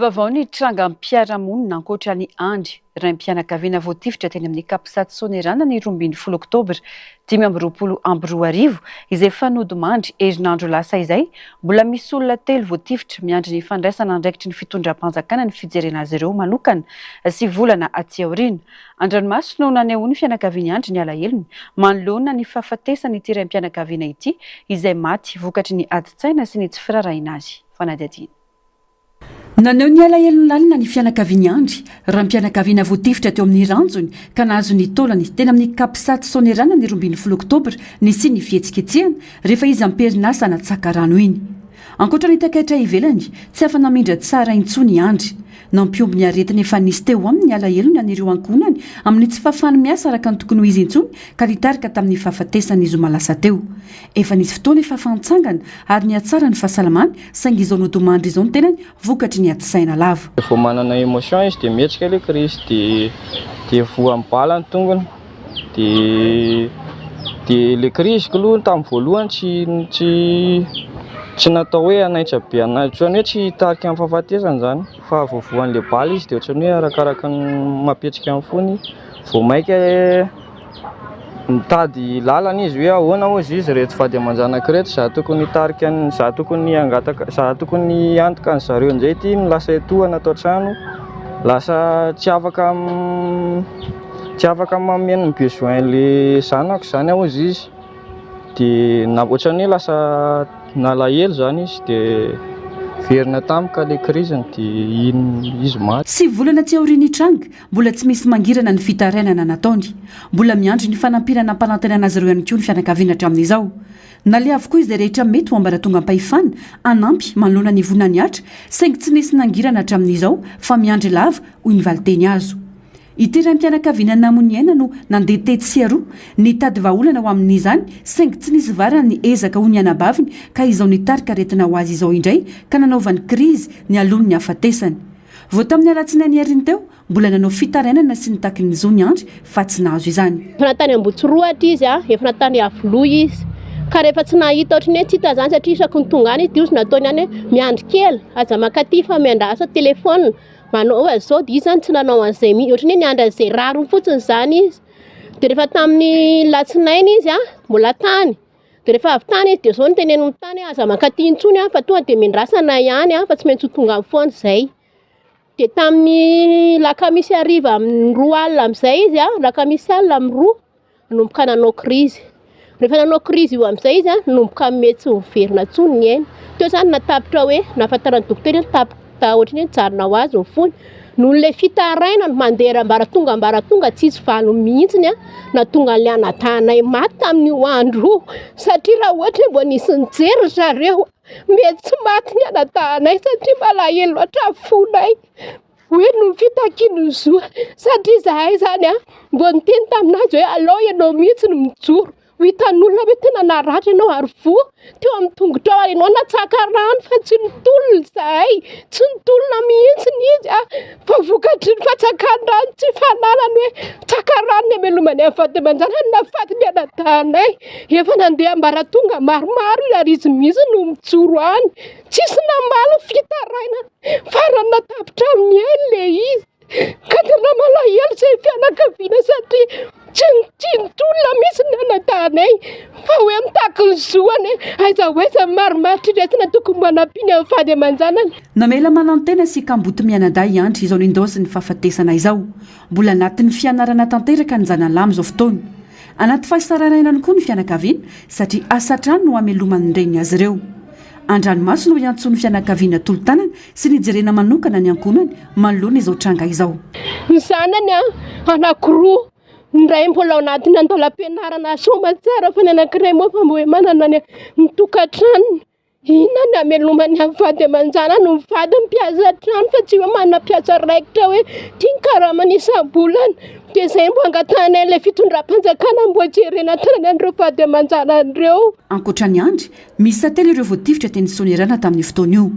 Vaovao ny trangam-piarahamonina ankoatra an'i Andry, raim-pianakaviana voatifitra teny amin'ny Capsat Soanierana ny 12 oktobra 2025, izay efa nodimandry herinandro lasa izay. Mbola misy olona telo voatifitra miandry ny fandraisana andraikitry ny fitondram-panjakana ny fijerena azy ireo manokana sy volana aty aoriana. An-dranomaso no nanehoan'ny fianakavian'i Andry ny alahelony manoloana ny fahafatesan'ity raim-pianakaviana ity izay maty vokatry ny adin-tsaina sy ny tsy firaharahiana azy. Fanadihadiana. Naneho ny alahelony lalina ny fianakavian'i Andry, raim-pianakaviana voatifitra teo amin'ny ranjony ka nahazo ny taolany teny amin'ny Capsat Soanierana ny 12 oktobra nisian'ny fihetsiketsehana rehefa izy am-perinasa natsaka rano iny. Ankoatra ny takaitra ivelany, tsy afa-namindra tsara intsony i Andry. Nampihombo ny aretina efa nisy teo aminy ny alahelony an'ireo ankohonany amin'ny tsy fahafahany miasa araka ny tokony ho izy intsony ka nitarika tamin'ny fahafatesany ny zoma lasa teo. Efa nisy fotoana efa afa-nitsangana ary nihatsara ny fahasalamany saingy izao nodimandry izao ny tenany vokatry ny ady-saina lava. Vao manana émotion izy dia mihetsika ilay crise dia dia voan'ny bala ny tongony dia dia ilay crise kaloha tamin'ny voalohany tsy tsy tsy natao hoe hanaitra be anazy ohatran'ny hoe tsy hitarika amin'ny fahafatesana izany fa vao voan'ilay bala izy dia ohatran'ny hoe arakaraka ny mampihetsika ny fony vao maika Mitady lalana izy hoe ahoana hozy izy ireto vady aman-janaka ireto, za tokony hitarika ny, za tokony hangataka, za tokony hiantoka an-dry zareo indray ity no lasa etoana ato an-trano, lasa tsy afaka tsy afaka mameno ny besoin le zanako zany aho hozy izy, de na ohatran'ny hoe lasa nalahelo zany izy de niverina tampoka le crise-ny de iny izy maty. Sivy volana aty aorian'ny tranga, Mbola tsy misy mangirana ny fitarainana nataony. Mbola miandry ny fanampiana nampanantenaina azy ireo ihany koa ny fianakaviana hatramin'izao. Naleha avokoa izay rehetra mety ho ambaratongam-pahefana hanampy manoloana ny voina nihatra saingy tsy nisy nangirana hatramin'izao fa miandry lava, hoy ny valinteny azo. Ity raim-pianakaviana namoy ny aina no nandeha tetsy sy eroa nitady vahaolana ho amin'izany saingy tsy nisy varany ny ezaka hoy ny anabaviny ka izao nitarika aretina ho azy izao indray ka nanaovany krizy nialoha ny hahafatesany. Vao tamin'ny alatsinainy heriny teo, mbola nanao fitarainana sy nitaky ny zony Andry fa tsy nahazo izany. Efa natany Ambohitsirohitra izy, efa natany Iavoloha izy. Ka rehefa tsy nahita ohatry ny hoe tsy hita izany satria isaky ny tonga any izy dia ozy nataony ihany hoe miandry kely, aza mankaty fa miandrasa téléphone, manao an'izao dia izy izany tsy nanao an'izay mihitsy, ohatry ny hoe niandry an'izay rariny fotsiny izany izy. Dia rehefa tamin'ny latsinainy izy mbola tany. Dia rehefa avy tany izy dia izao no teneniny tany hoe aza mankaty intsony aho fa tonga dia miandrasa anay ihany aho fa tsy maintsy ho tonga any foana izay. Dia tamin'ny lakamisy hariva amin'ny roa alina amin'izay izy an, lakamisy alina amin'ny roa, nanomboka nanao krizy. Rehefa nanao krizy io amin'izay izy an, nanomboka mety tsy miverina intsony ny ainy. Teo izany nahatapitra hoe, nahafantaran'ny dokotera hoe tapitra ohatran'ny hoe nijanona ho azy ny fony. Noho ilay fitarainana mandeha ambaratonga ambaratonga tsisy valiny mihitsy an, nahatonga an'ilay anadahinay maty tamin'io andro io satria raha ohatra hoe mbo nisy nijery ry zareo mety tsy maty ny anadahinay satria malahelo loatra ny fonay hoe noho ny fitakiany ny zo satria izahay izany an mbo niteny taminazy hoe alao ianao mihitsy no mijoro Ho hitan'olona hoe tena naratra ianao ary voa teo amin'ny tongotrao ary ianao natsaka rano fa tsy nitolona izahay, tsy nitolona mihitsy izy a, fa vokatry ny fatsakan-drano tsy fananany hoe tsaka rano ny hamelomany an'ny vady aman-janany nahafaty ny anadahinay, efa nandeha ambaratonga maromaro izy ary izy mihitsy no mijoro any, tsisy namaly ny fitarainana, farany natapitra amin'ny ainy ilay izy. Ka tena malahelo izay fianakaviana satria tsy tsy nitolona mihitsy ny anadahinay fa hoe mitaky ny zoany aiza ho aiza ny marimaritra iraisana tokony mba hanampiany amin'ny vady aman-janany. Namela manantena sy kamboty mianadahy i Andry izao nindaosin'ny fahafatesana izao. Mbola anatin'ny fianarana tanteraka ny zanany lahy amin'izao fotoana. Anaty fahasahiranana ihany koa ny fianakaviana satria asa hatrany no hameloman'ny reniny azy ireo. An-dranomaso no iantsoan'ny fianakaviana tolo-tanana sy nijerena manokana ny ankohonany manoloana izao tranga izao. Ny zanany anankiroa, ny iray mbola ao anatin'ny andalam-pianarana soa aman-tsara fa ny anankiray moa efa mbola manana ny tokantranony. Inona no hamelomany amin'ny vady aman-janany ny vadiny mpiasa trano fa tsy hoe manana mpiasa raikitra hoe ity ny karamany isam-bolana. Dia izay mbo angatahanay ilay fitondram-panjakana mbo jerena hatrany an'ireo vady aman-janany ireo. Ankoatra an'i Andry, miisa telo ireo voatifitra teny Soanierana tamin'io fotoana io.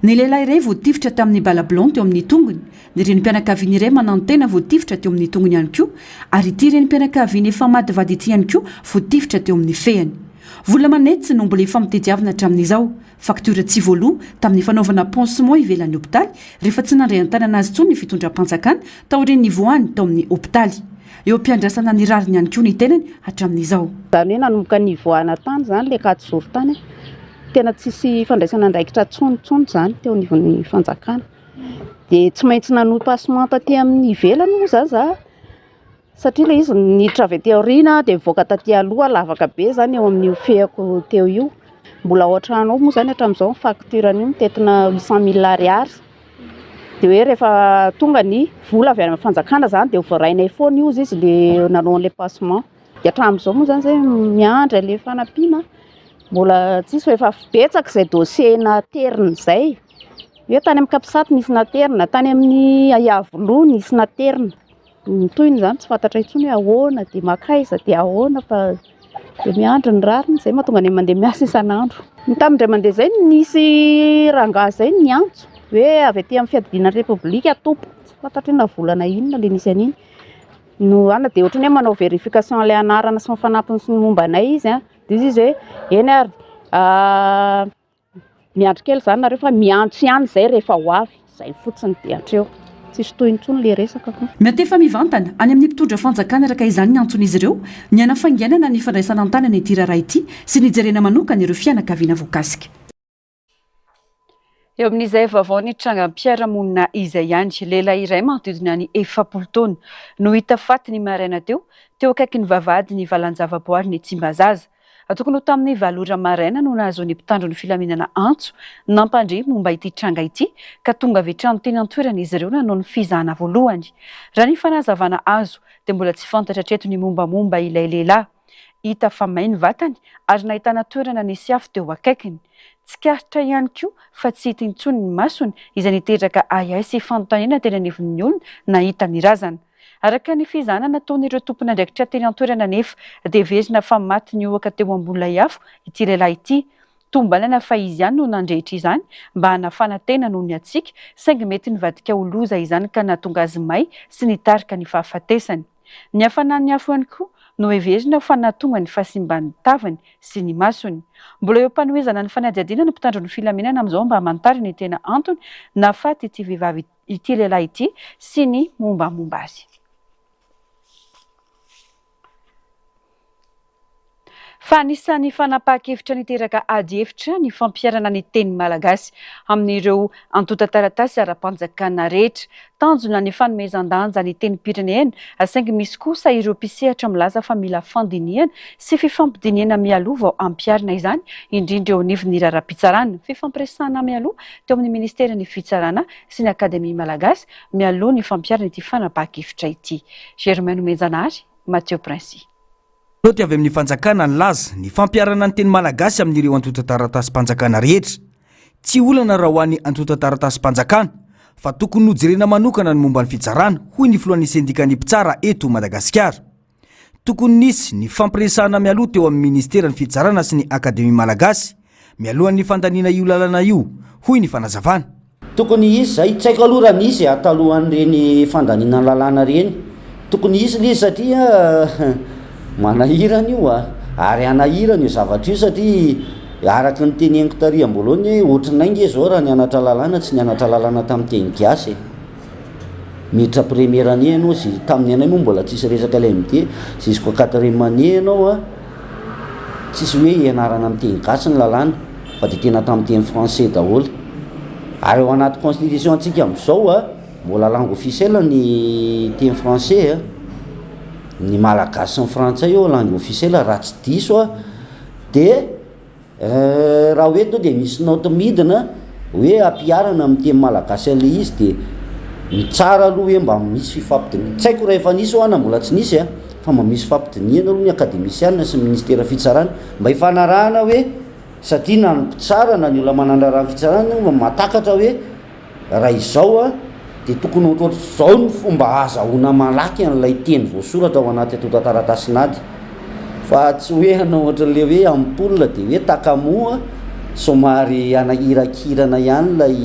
Ny lehilahy iray voatifitra tamin'ny bala blanc teo amin'ny tongony, ny renim-pianakaviana iray manantena voatifitra teo amin'ny tongony ihany koa ary ity renim-pianakaviana efa maty vady ity ihany koa voatifitra teo amin'ny fehany. Vola manetsy no mbola ifampitediavina hatramin'izao. Faktiora tsy voaloa tamin'ny fanaovana pansement ivelan'ny hopitaly rehefa tsy nandray an-tanana azy intsony ny fitondram-panjakana taorian'ny nivoahany tao amin'ny hopitaly. Eo am-piandrasana ny rariny ihany koa ny tenany hatramin'izao. Izany hoe nanomboka nivoahana tany izany ilay quatre jours tany, tena tsisy fandraisana andraikitra intsony intsony izany teo anivon'ny fanjakana. Dia tsy maintsy nanohy pansement taty amin'ny ivelany moa izany za. Satria ilay izy niditra avy aty aoriana dia nivoaka taty aloha, lavaka be izany eo amin'io fehako teo io. Mbola ao an-trano ao moa izany hatramin'izao ny facture an'io mitentina huit cent mille ariary. Dia hoe rehefa tonga ny vola avy any amin'ny fanjakana izany dia ho voarainay foana io hozy izy ilay nanao an'ilay pansement. Dia hatramin'izao moa izany izay miandry an'ilay fanampiana, mbola tsisy fa efa betsaka izay dossier naterina izay. Hoe tany amin'ny capsat nisy naterina, tany amin'ny Iavoloha nisy naterina. Ny tohiny izany tsy fantatra intsony hoe ahoana dia mankaiza dia ahoana fa dia miandry ny rariny, izay mahatonga anay mandeha miasa isan'andro. Ny tamin'ny indray mandeha izay nisy rangahy izay niantso hoe avy aty amin'ny fiadidiana ny repoblika tompoko, tsy fantatro hoe na volana inona ilay nisy an'iny no any dia ohatran'ny hoe manao vérification an'ilay anarana sy ny fanampiny sy ny momba anay izy an, dia hoy izy hoe eny ary Miandry kely izany nareo fa miantso ihany izay rehefa ho avy, izay fotsiny dia hatreo. Tsisy tohiny intsony ilay resaka ko. Miantefa mivantana any amin'ny mpitondra fanjakana araka izany ny antson'izy ireo ny hanafainganana ny fandraisana an-tanana ity raharaha ity sy ny hijerena manokana ireo fianakaviana voakasika. Eo amin'izay vaovao ny trangam-piarahamonina izay ihany, lehilahy iray manodidina ny 40 taona no hita faty ny maraina teo, teo akaikin'ny vavahadin'ny valan-javaboarin'i Tsimbazaza. Tokony ho tamin'ny valo ora maraina no nahazoan'ny mpitandro ny filaminana antso nampandre momba ity tranga ity ka tonga avy hatrany teny an-toerana izy ireo nanao ny fizahana voalohany. Raha ny fanazavana azo dia mbola tsy fantatra hatreto ny mombamomba ilay lehilahy. Hita fa may ny vatany ary nahitana toerana nisy afo teo akaikiny. Tsikaritra ihany koa fa tsy hita intsony ny masony izay niteraka ahiahy sy fanontaniana teny anivon'ny olona nahita ny razana. Araka ny fizahana nataon'ireo tompon'andraikitra teny an-toerana anefa dia heverina fa maty nihohoka teo ambony lay afo ity lehilahy ity. Tombanana fa izy ihany no nandrehitra izany mba hanafana tena noho ny hatsiaka, saingy mety nivadika ho loza izany ka nahatonga azy may sy nitarika ny fahafatesany. Ny hafanan'ny afo ihany koa no heverina fa nahatonga ny fahasimban'ny tavany sy ny masony. Mbola eo am-panohizana ny fanadihadiana ny mpitandro ny filaminana amin'izao mba hamantarana ny tena antony nahafaty ity vehivavy ity lehilahy ity sy ny mombamomba azy. Fa anisan'ny fanapahan-kevitra niteraka adihevitra ny fampiharana ny teny malagasy amin'ireo antontan-taratasy ara-panjakana rehetra. Tanjona ny fanomezan-danja ny tenim-pirenena, saingy misy kosa ireo mpisehatra milaza fa mila fandinihana sy fifampidinihana mialoha vao ampiharina izany, indrindra eo anivon'ny raharaham-pitsarana. Fifampiresahana mialoha teo amin'ny ministeran'ny Fitsarana sy ny Akademia Malagasy mialoha ny fampiharana ity fanapahan-kevitra ity. Germain Nomenjanahary, Mathieu Princi. Naoty avy amin'ny fanjakana nilaza ny fampiharana ny teny malagasy amin'ireo antontan-taratasim-panjakana rehetra. Tsy olana raha ho an'ny antontan-taratasim-panjakana fa tokony nojerena manokana ny momba ny fitsarana, hoy ny filohan'ny sendikan'ny mpitsara eto Madagasikara. Tokony nisy ny fampiresahana mialoha teo amin'ny ministeran'ny fitsarana sy ny Akademia Malagasy mialohan'ny fandaniana io lalana io, hoy ny fanazavana. Tokony hisy izay, tsy haiko aloha raha nisy a, talohan'ireny fandaniana ny lalàna ireny. Tokony hisy ilay izy satria manahirana io a, ary hanahirana io zavatra io satria araka ny teneniko tary am-boalohany hoe ohatranay nge izao raha nianatra lalàna tsy nianatra lalàna tamin'ny teny gasy e. Miditra première année ianao zay tamin'ny anay moa mbola tsisy resaka LMD jusqu'au quatrième année ianao a tsisy hoe ianarana amin'ny teny gasy ny lalàna fa de tena tamin'ny teny français daholo ary ao anaty constitution antsika amin'izao a mbola langue officielle ny teny français a ny malagasy sy ny frantsay eo langue officielle raha tsy diso a de Raha hoe to dia misy naoty midina hoe ampiharana amin'ny teny malagasy an'ilay izy dia ny tsara aloha hoe mba misy fifampidinihana, tsy haiko raha efa nisy hoa na mbola tsy nisy a, fa mba misy fifampidinihana aloha ny akademisiana sy ny ministera fitsarana mba hifanarahana hoe. Satria na ny mpitsara na ny olona manan-draharaha amin'ny fitsarana io mahatakatra hoe raha izao a, dia tokony ohatrohatr'izao ny fomba ahazahoana malaky an'ilay teny voasoratra ao anaty antontan-taratasin'ady. Fa tsy hoe hanao ohatran'ilay hoe ampoule dia hoe takamoa, somary hanahirakirana ihany ilay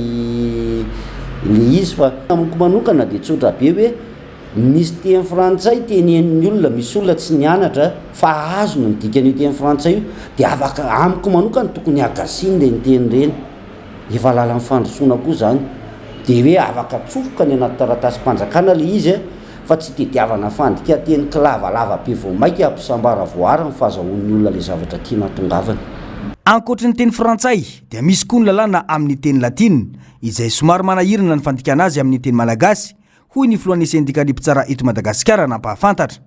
ilay izy fa amiko manokana dia tsotra be hoe Misy teny frantsay tenenin'ny olona, misy olona tsy nianatra fa azony ny dikan'io teny frantsay io dia afaka, amiko manokana tokony hagasiana ireny teny ireny, efa lalan'ny fandrosoana koa izany, dia hoe afaka atsofoka any anaty taratasim-panjakana ilay izy fa tsy itediavana fandikan-teny kilavalava be vao maika hampisambaravoara ny fahazahoan'ny olona ilay zavatra tiana hatongavana. Ankoatry ny teny frantsay dia misy koa ny lalàna amin'ny teny latina izay somary manahirana ny fandikana azy amin'ny teny malagasy hoy ny filohan'ny sendikan'ny mpitsara eto Madagasikara nampahafantatra.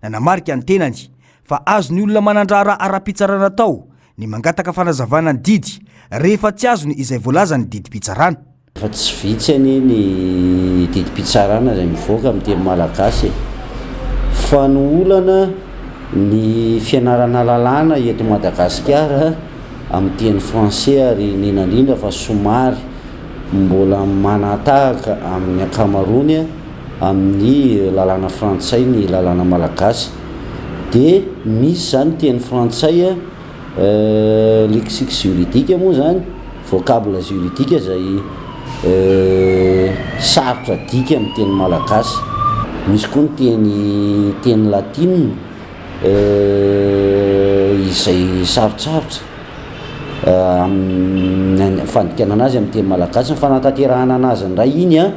Nanamarika ny tenany fa azon'ny olona manan-draharaha ara-pitsarana atao ny mangataka fanazavana ny didy rehefa tsy azony izay voalazan'ny didim-pitsarana. Efa tsy vitsy anie ny didim-pitsarana izay mivoaka amin'ny teny malagasy e! Fa ny olana ny fianarana lalàna eto Madagasikara amin'ny teny français ary indrindra indrindra fa somary mbola manatahaka amin'ny ankamaroany amin'ny lalàna frantsay ny lalàna malagasy dia misy zany teny frantsay lexique juridique moa zany vocable juridique zay sarotra adika amin'ny teny malagasy misy koa ny teny teny latina izay sarotsarotra amin'ny fandikanana azy amin'ny teny malagasy, ny fanatanterahana anazy indray iny an,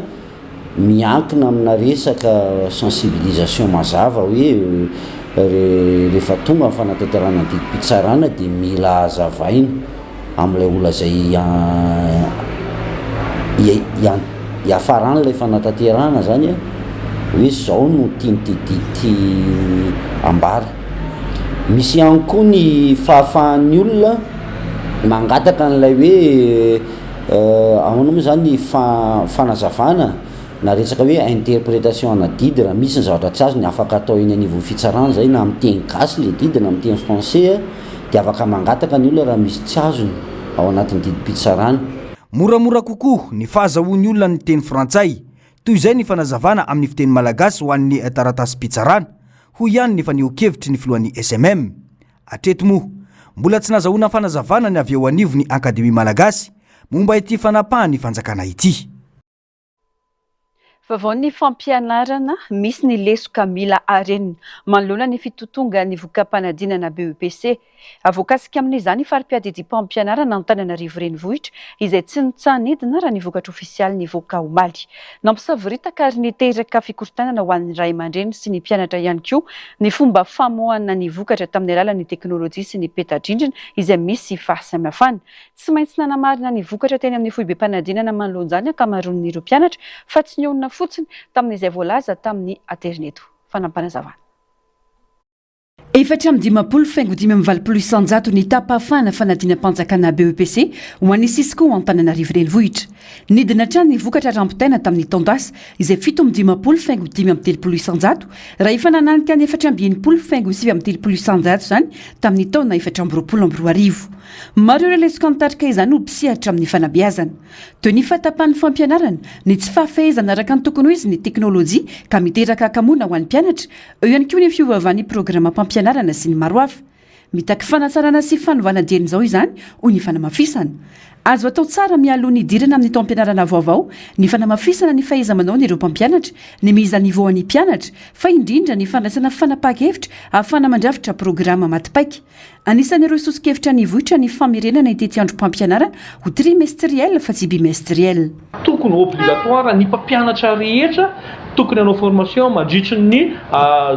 miankina amina resaka sensibilisation mazava hoe rehefa tonga ny fanatanterahana ny didim-pitsarana dia mila hazavaina amin'ilay olona izay hiafaran'ilay fanatanterahana izany an, hoe izao no tian'ity didy ity ambara. Misy ihany koa ny fahafahan'ny olona mangataka an'ilay hoe ahoana moa izany ny fanazavana na resaka hoe interprétation ana didy raha misy ny zavatra tsy azony afaka atao eny anivon'ny fitsarana izay na amin'ny teny gasy ilay didy na amin'ny teny français dia afaka mangataka ny olona raha misy tsy azony ao anatin'ny didim-pitsarana. Moramora kokoa ny fahazahoan'ny olona ny teny frantsay toy izay ny fanazavana amin'ny fiteny malagasy ho an'ny taratasim-pitsarana, hoy ihany ny fanehoan-kevitry ny filohan'ny SMM. Hatreto moa, mbola tsy nazahoana fanazavana ny avy eo anivon'ny Akademia Malagasy momba ity fanapahan'ny fanjakana ity. Vaovaon'ny fampianarana, misy ny lesoka mila harenina manoloana ny fitotongan'ny voka-panadinana BEPC. Voakasika amin'izany fari-piadidiam-pampianarana Antananarivo Renivohitra izay tsy nitsaha-nidina raha ny vokatra ofisialy nivoaka omaly. Nampisavoritaka ary niteraka fikorontanana ho an'ny ray aman-dreny sy ny mpianatra ihany koa ny fomba famoahana ny vokatra tamin'ny alalan'ny teknolojia sy ny peta-drindrina izay misy fahasamihafana. Tsy maintsy nanamarina ny vokatra teny amin'ny foibem-panadinana manoloana izany ny ankamaroan'ireo mpianatra fa tsy nionona fotsiny tamin'izay voalaza tamin'ny aterineto. Fanampinazavana. 54.85% ny taham-pahafahana fanadinam-panjakana BEPC ho an'ny Cisco Antananarivo Renivohitra. Nidina hatrany ny vokatra raha-ampitaina tamin'ny taon-dasa izay 57.35% raha efa nananika ny 64.39% izany tamin'ny taona 2024. Maro ireo lesoka nitarika izany ho mpisehatra amin'ny fanabeazana. Toy ny fahatapahan'ny fampianarana, ny tsy fahafehezana araka ny tokony ho izy ny teknolojia ka miteraka hakamoana ho an'ny mpianatra, Eo ihany koa ny fiovaovan'ny programam-pampianarana sy ny maro hafa. Mitaky fanatsarana sy fanovana dieny izao izany, hoy ny fanamafisana. Azo atao tsara mialoha ny hidirana amin'ny taom-pianarana vaovao ny fanamafisana ny fahaiza-manaon'ireo mpampianatra, ny mise à niveau an'ny mpianatra, fa indrindra ny fandraisana fanapahan-kevitra ahafahana mandrafitra programa maty paika. Anisan'ireo soso-kevitra nivoitra ny famerenana ny tetiandrom-pampianarana ho trimestriel fa tsy bimestriel. Tokony obligatoire ny mpampianatra rehetra tokony hanao formation mandritry ny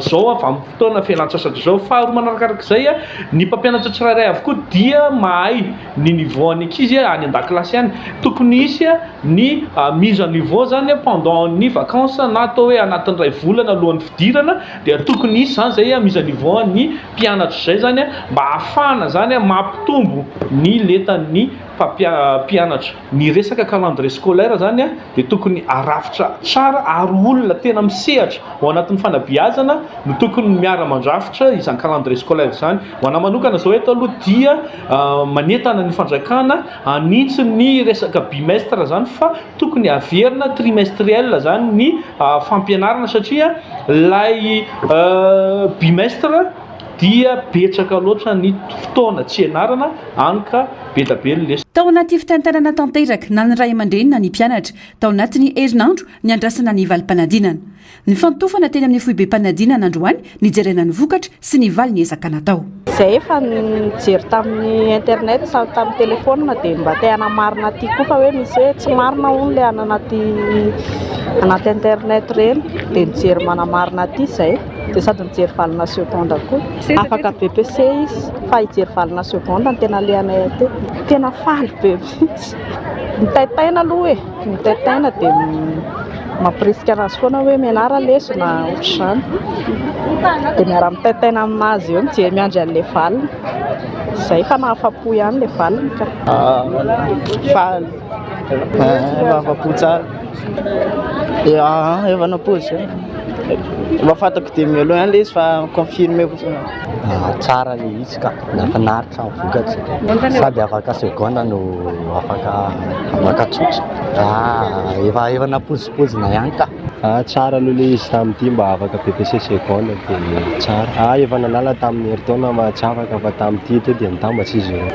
zao vanim-potoana fialan-tsasatra izao. Faharoa manarakarak'izay, ny mpampianatra tsirairay avokoa dia mahay ny niveau an'ny ankizy any an-dakilasy any. Tokony hisy ny mise à niveau zany pendant ny vacances na atao hoe anatin'ny iray volana alohan'ny fidirana dia tokony hisy zany zay mise à niveau an'ny mpianatra izay zany mba hahafahana zany mampitombo ny lentan'ny mpampianatra. Ny resaka calendrier scolaire zany dia tokony arafitra tsara ary olona. olona tena misehatra ao anatin'ny fanabeazana no tokony miara-mandrafitra izany calendrier scolaire izany. Ho anà manokana izao eto aloha dia manentana ny fanjakana hanitsy ny resaka bimestre izany fa tokony haverina trimestriel izany ny fampianarana satria ilay bimestre dia betsaka loatra ny fotoana tsy ianarana any ka be da be ny lesona. Tao anaty fitaintainana tanteraka na ny ray aman-dreny na ny mpianatra tao anatin'ny herinandro niandrasana ny valim-panadinana. Nifantofana teny amin'ny foibem-panadinana androany nijerena ny vokatra sy ny valin'ny ezaka natao. Izay efa nijery tamin'ny internet sy tamin'ny telephone dia mba te hanamarina aty koa fa hoe misy hoe tsy marina hono ilay any anaty anaty internet ireny dia nijery manamarina aty izay dia sady mijery valina seconde koa. Afaka BEPC izy fa hijery valina seconde no tena alehanay aty. Tena faly be mihitsy. Mitaintaina aloha e, mitaintaina dia mampirisika anazy foana hoe mianara lesona ohatr'izany. Dia miara-mitaintaina aminazy eo mijery miandry an'ilay valiny. Izay fa nahafa-po ihany ilay valiny ka. Faly, efa afa-po tsara. Efa nampoiziko ihany. Efa fantako dia mialoha ihany ilay izy fa confirmer fotsiny. Tsara ilay izy ka, nahafinaritra ny vokatra sady afaka seconde no afaka afaka tsotra. Efa efa nampoizipoizina ihany ka. Tsara aloha ilay izy tamin'ity mba afaka BEPC seconde dia tsara. Efa nanala tamin'ny herintaona fa tsy afaka fa tamin'ity to dia nitambatra izy ireo.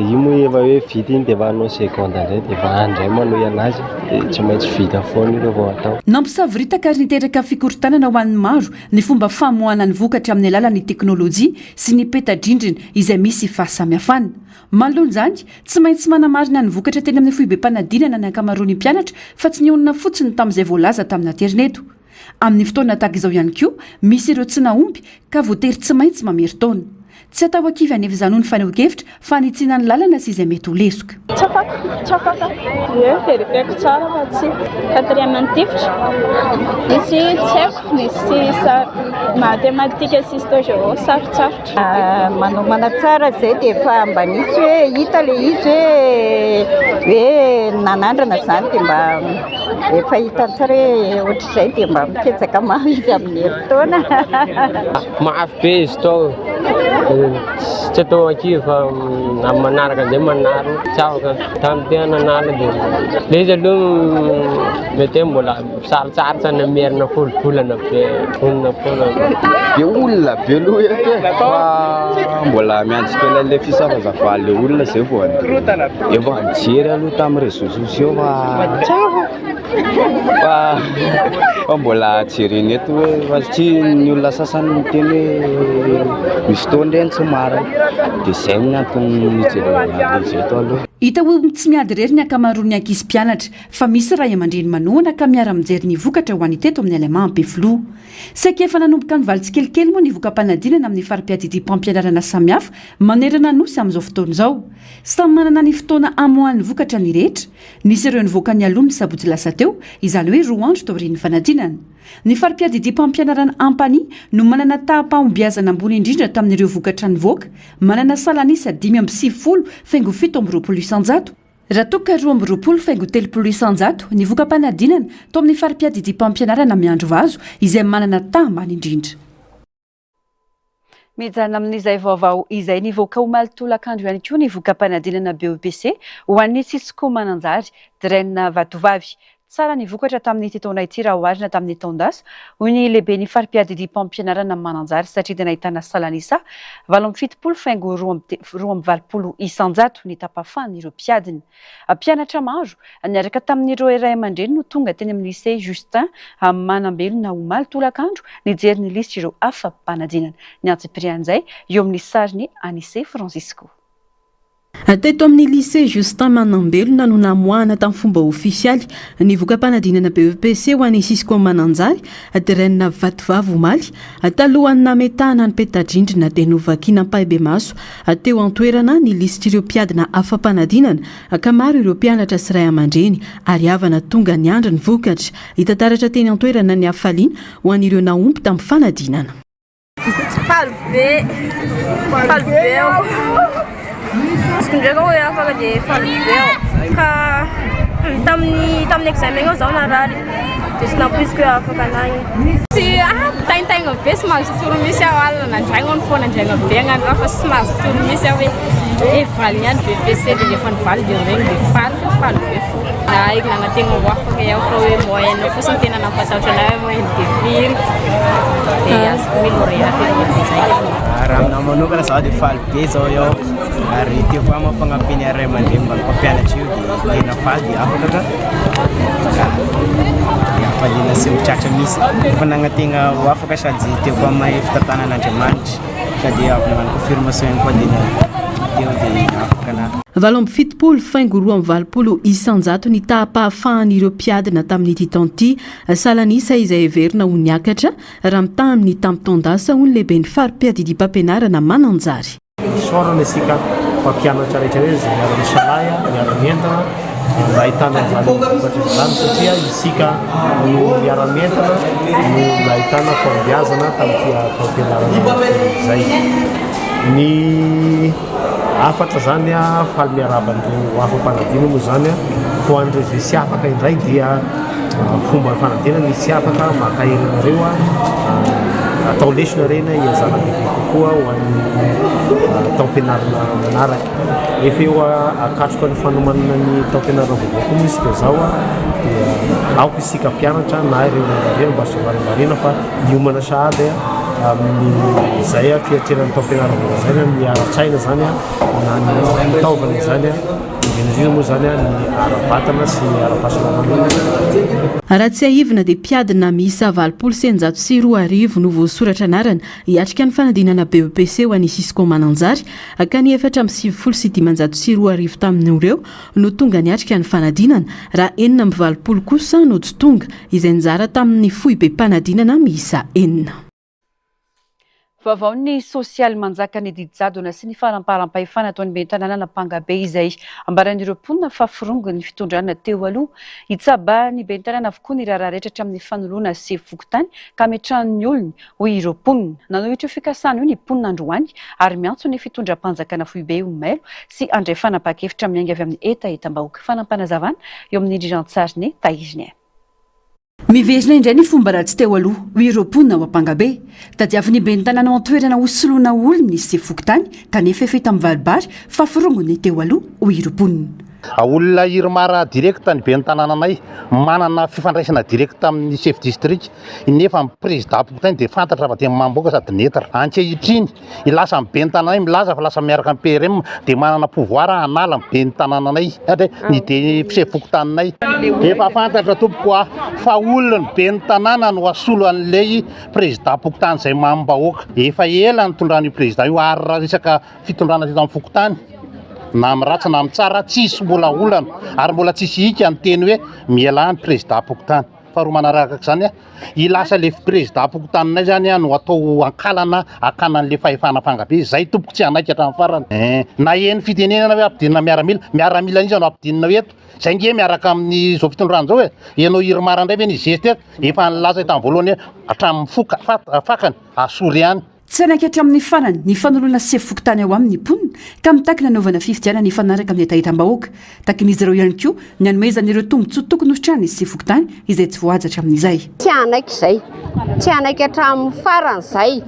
Io moa efa hoe vita iny dia efa hanao seconde indray dia efa any indray manohy anazy dia tsy maintsy vita foana io rehefa atao. Nampisavoritaka ary niteraka fikorontanana ho an'ny maro ny fomba famoahana ny vokatra amin'ny alalan'ny teknolojia sy ny peta-drindrina izay misy fahasamihafana. Manoloana izany, tsy maintsy manamarina ny vokatra teny amin'ny foibem-panadinana ny ankamaroan'ny mpianatra fa tsy nionona fotsiny tamin'izay voalaza tamin'ny aterineto. Amin'ny fotoana tahaka izao ihany koa, misy ireo tsy nahomby ka voatery tsy maintsy mamerin-taona. Tsy atao ankivy anefa izany hoy ny fanehoan-kevitra fa hanitsiana ny lalana sy izay mety ho lesoka. Tsy afaka, tsy afaka. Ie, verifieko tsara fa tsy. Quatrième nitifitra. Nisy tsy haiko, nisy mathématique sy histo géo sarotsarotra. Manomana tsara izay dia efa mba nisy hoe hita ilay izy hoe hoe nanandrana izany dia mba efa hitany tsara hoe ohatr'izay dia mba mikezaka mafy izy amin'ny herintaona. Mafy be izy tao, tsy atao ankivy fa amin'ny manaraka indray manary, tsy afaka. Tamin'ny tena nanala dia ilay izy aloha mety hoe mbola sarotsarotra ny hamerina folo volana be vonona foana. Be olona be aloha eto e, fa mbola miandry kely an'ilay fisavazavan'ilay olona izay vao handeha. Efa nijery aloha tamin'ny réseaux sociaux fa tsy afaka. Fa fa mbola jerena eto hoe fa satria ny olona sasany miteny hoe misy fotoana ireny tsy marina dia izay no antony nijerena an'izy eto aloha. Hita ho tsy miady irery ny ankamaroan'ny ankizy mpianatra fa misy ray aman-dreny manohana ka miara-mijery ny vokatra ho an'ny teto amin'ny LMA Ampefiloha. Saika efa nanomboka nivaly tsikelikely moa ny voka-panadinana amin'ny fari-piadidiam-pampianarana samihafa manerana ny Nosy amin'izao fotoana izao. Samy manana ny fotoana hamoahany vokatra ny rehetra. Nisy ireo nivoaka nialoha ny sabotsy lasa teo, izany hoe roa andro taorian'ny fanadinana. Ny fari-piadidiam-pampianarana Ampanihy no manana taham-pahombiazana ambony indrindra tamin'ireo vokatra nivoaka, manana salan'isa 95.27 isan-jato, raha toa ka 22.30 isan-jato ny voka-panadinana tao amin'ny fari-piadidiam-pampianarana Miandrivazo izay manana taha ambany indrindra. Mijanona amin'izay vaovao izay nivoaka omaly tolakandro ihany koa ny voka-panadinana BEPC ho an'ny Cisco Mananjary, Dren Vatovavy. Tsara ny vokatra tamin'ity taona ity raha oharina tamin'ny taon-dasa, hoy ny lehiben'ny fari-piadidiam-pampianarana Mananjary satria dia nahitana salan'isa 78 faingo 82 isan-jato ny tapafahan'ireo mpiadina. Mpianatra maro, niaraka tamin'ireo ray aman-dreny no tonga teny amin'ny Lycée Justin Manambelona omaly tolakandro nijery ny lisitr'ireo afa-panadinana. Ny antsipirian'izay eo amin'ny sarin'i Anise Francisco. Teto amin'ny Lycée Justin Manambelona no namoahana tamin'ny fomba ofisialy ny voka-panadinana BEPC ho an'ny Cisco Mananjary, Dren Vatovavy omaly. Talohan'ny nametahana ny peta-drindrina dia novakiana ampahibemaso teo an-toerana ny lisitr'ireo mpiadina afa-panadinana ka maro ireo mpianatra sy ray aman-dreny ary havana tonga niandry ny vokatra. Hita taratra teny an-toerana ny hafaliana ho an'ireo nahomby tamin'ny fanadinana. Faly be, faly be aho. Izy ndraiky aho hoe afaka dia faly be aho. Ka tamin'ny tamin'ny examen aho zaho narary. Dia tsy nampoiziko hoe afaka anagny. Tsy ah mitaintaigna be tsy mahazo tory mihitsy aho alina nandraigna hono foana andraigna be agnano raha fa tsy mahazo tory mihitsy aho hoe eh valy ihany BEPC dia rehefa nivaly dia regny dia faly faly be fo. Nahaiko nanantegna ho afaka iaho fa hoe moyenne fotsiny tena nampatahotra anahy hoe moyenne dia firy dia azoko hoe lauréat tena dia zay. Raha aminahy manokana zaho dia faly be zao iaho ary teo koa moa fagnampian'ny ray aman-dreny mba mpampianatra io dia tena faly dia afaka ka. Dia hafaliana sy ho tratra mihitsy. Efa nagnantegna ho afaka sady teo koa mahay fitantanan'Andriamanitra sady avy nagnano confirmation ihany koa dia teo dia afaka na. 78 faingo 82% ny taham-pahafahan'ireo mpiadina tamin'ity taona ity, salan'isa izay heverina ho niakatra raha mitaha amin'ny tamin'ny taon-dasa, hoy ny lehiben'ny fari-piadidiam-pampianarana Mananjary. Isaorana isika mpampianatra rehetra rehetra izay miara-misalahy, miara-mientana nahitana an'izany vokatra izany satria isika no miara-mientana no nahitana fahombiazana tamin'ity taom-pianarana izay. Ny hafatra izany, faly miarahaba an'ireo afa-panadino moa izany, ho an'ireo izay tsy afaka indray dia Fomba fanadinana ny tsy afaka mankahery anareo atao lesona ireny hiazana bebe kokoa ho an'ny taom-pianarana manaraka. Efa eo akatroka ny fanomanana ny taom-pianarana vaovao koa moa isika izao dia aoka isika mpianatra na ireo ray aman-dreny mba tsy varimbariana fa hiomana sahady amin'izay fiatrehana ny taom-pianarana vaovao izay na ny ara-tsaina izany na ny fitaovana izany. Indrindra moa izany ny ara-batana sy ny ara-pahasalamana. Raha tsiahivina dia mpiadina miisa 2080 no voasoratra anarana hiatrika ny fanadinana BEPC ho an'ny Cisco Mananjary ka ny 2594 tamin'ireo no tonga niatrika ny fanadinana raha 86 kosa no tsy tonga izay nizara tamin'ny foibem-panadinana miisa enina. Vaovaon'ny sosialy manjaka ny didy jadona sy ny fanamparam-pahefana ataon'ny ben'ny tanànan'Ampangabe izay ambaran'ireo mponina fa forongon'ny fitondrana teo aloha. Hitsabahan'ny ben'ny tanàna avokoa ny raharaha rehetra hatramin'ny fanoloana sefo fokontany ka ametrahan'ny olony, hoy ireo mponina. Nanohitra io fikasana io ny mponina androany ary miantso ny fitondram-panjakana foibe ho mailo sy handray fanapahan-kevitra miainga avy amin'ny hetahetam-bahoaka. Fanaampanazavana eo amin'ny rindran-tsarin'i Tahiriniaina. Miverina indray ny fomba ratsy teo aloha, hoy ireo mponina ao Ampangabe. Tadiavin'ny ben'ny tanàna ao an-toerana hosoloana olona ny sefo fokontany kanefa efa hita mibaribary fa forongony ny teo aloha, hoy ireo mponina. Olona IRMAR direct ny ben'ny tanànanay, manana fifandraisana direct amin'ny chef district, nefa ny président-pokontany dia fantatra fa dia mamboaka sady neutre. Ankehitriny, lasa ny ben'ny tanànay milaza fa lasa miaraka amin'ny PRM dia manana pouvoir hanala ny ben'ny tanànanay, ny chef fokontaninay. Efa fantatra tompoko a, fa olona ny ben'ny tanàna no hasolo an'ilay président-pokontany izay mamim-bahoaka. Efa ela nitondran'io président io ary raha resaka fitondrana teto amin'ny fokontany na amin'ny ratsy na amin'ny tsara tsisy mbola olana ary mbola tsisy hika niteny hoe mialà ny président-pokontany. Faharoa manaraka izany, I lasa le président-pokotaninay zany no atao ankalana hakana an'le fahefana Ampangabe, zay tompoko tsy hanaiky hatramin'ny farany. Eh, naheno fitenenana hoe ampidinina miaramila, miaramila an'iza no ampidinina eto? Zay nge miaraka amin'izao fitondrana izao e, ianao IRMAR indray ve nizesta eto? Efa nilaza tamin'ny voalohany hoe hatramin'ny foka, fakany, asory ihany. Tsy hanaiky hatramin'ny farany ny fanoloana sefo fokontany ao aminy ny mponina ka mitaky ny hanaovana fifidianana hifanaraka amin'ny hetahetam-bahoaka. Takin'izy ireo ihany koa ny hanomezana ireo tombontsoa tokony hositrahan'ny sefo fokontany izay tsy voahaja hatramin'izay. Tsy hanaiky izay. Tsy hanaiky hatramin'ny farany izay.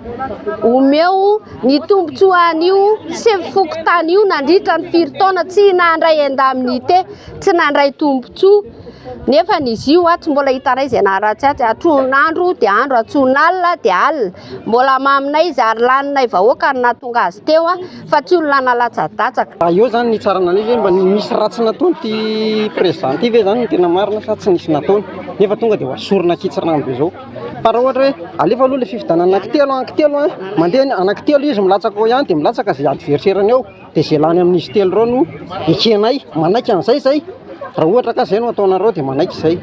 Omeo ny tombontsoa an'io sefo fokontany io nandritra ny firy taona tsy nandray indemnité, tsy nandray tombontsoa. Nefa izy io tsy mbola hitanay izay naharatsy azy. Atson'andro dia andro, atson'alina dia alina. Mbola maminay izy ary laninay vahoaka no nahatonga azy teo fa tsy olona nalatsa-datsaka. Raha eo zany ny hitsarana an'izy hoe mba nisy ratsy nataony ity président ity ve zany no tena marina sa tsy nisy nataony nefa tonga dia ho asorina ankitsirano be zao. Fa raha ohatra hoe alefa aloha le fifidianana anankitelo anankitelo an, mandeha ny anankitelo izy milatsaka ao ihany dia milatsaka izay adversaire-ny eo. Dia izay lany amin'izy telo ireo no ekenay, manaiky an'izay izay, raha ohatra ka izay no ataonareo dia manaiky izay.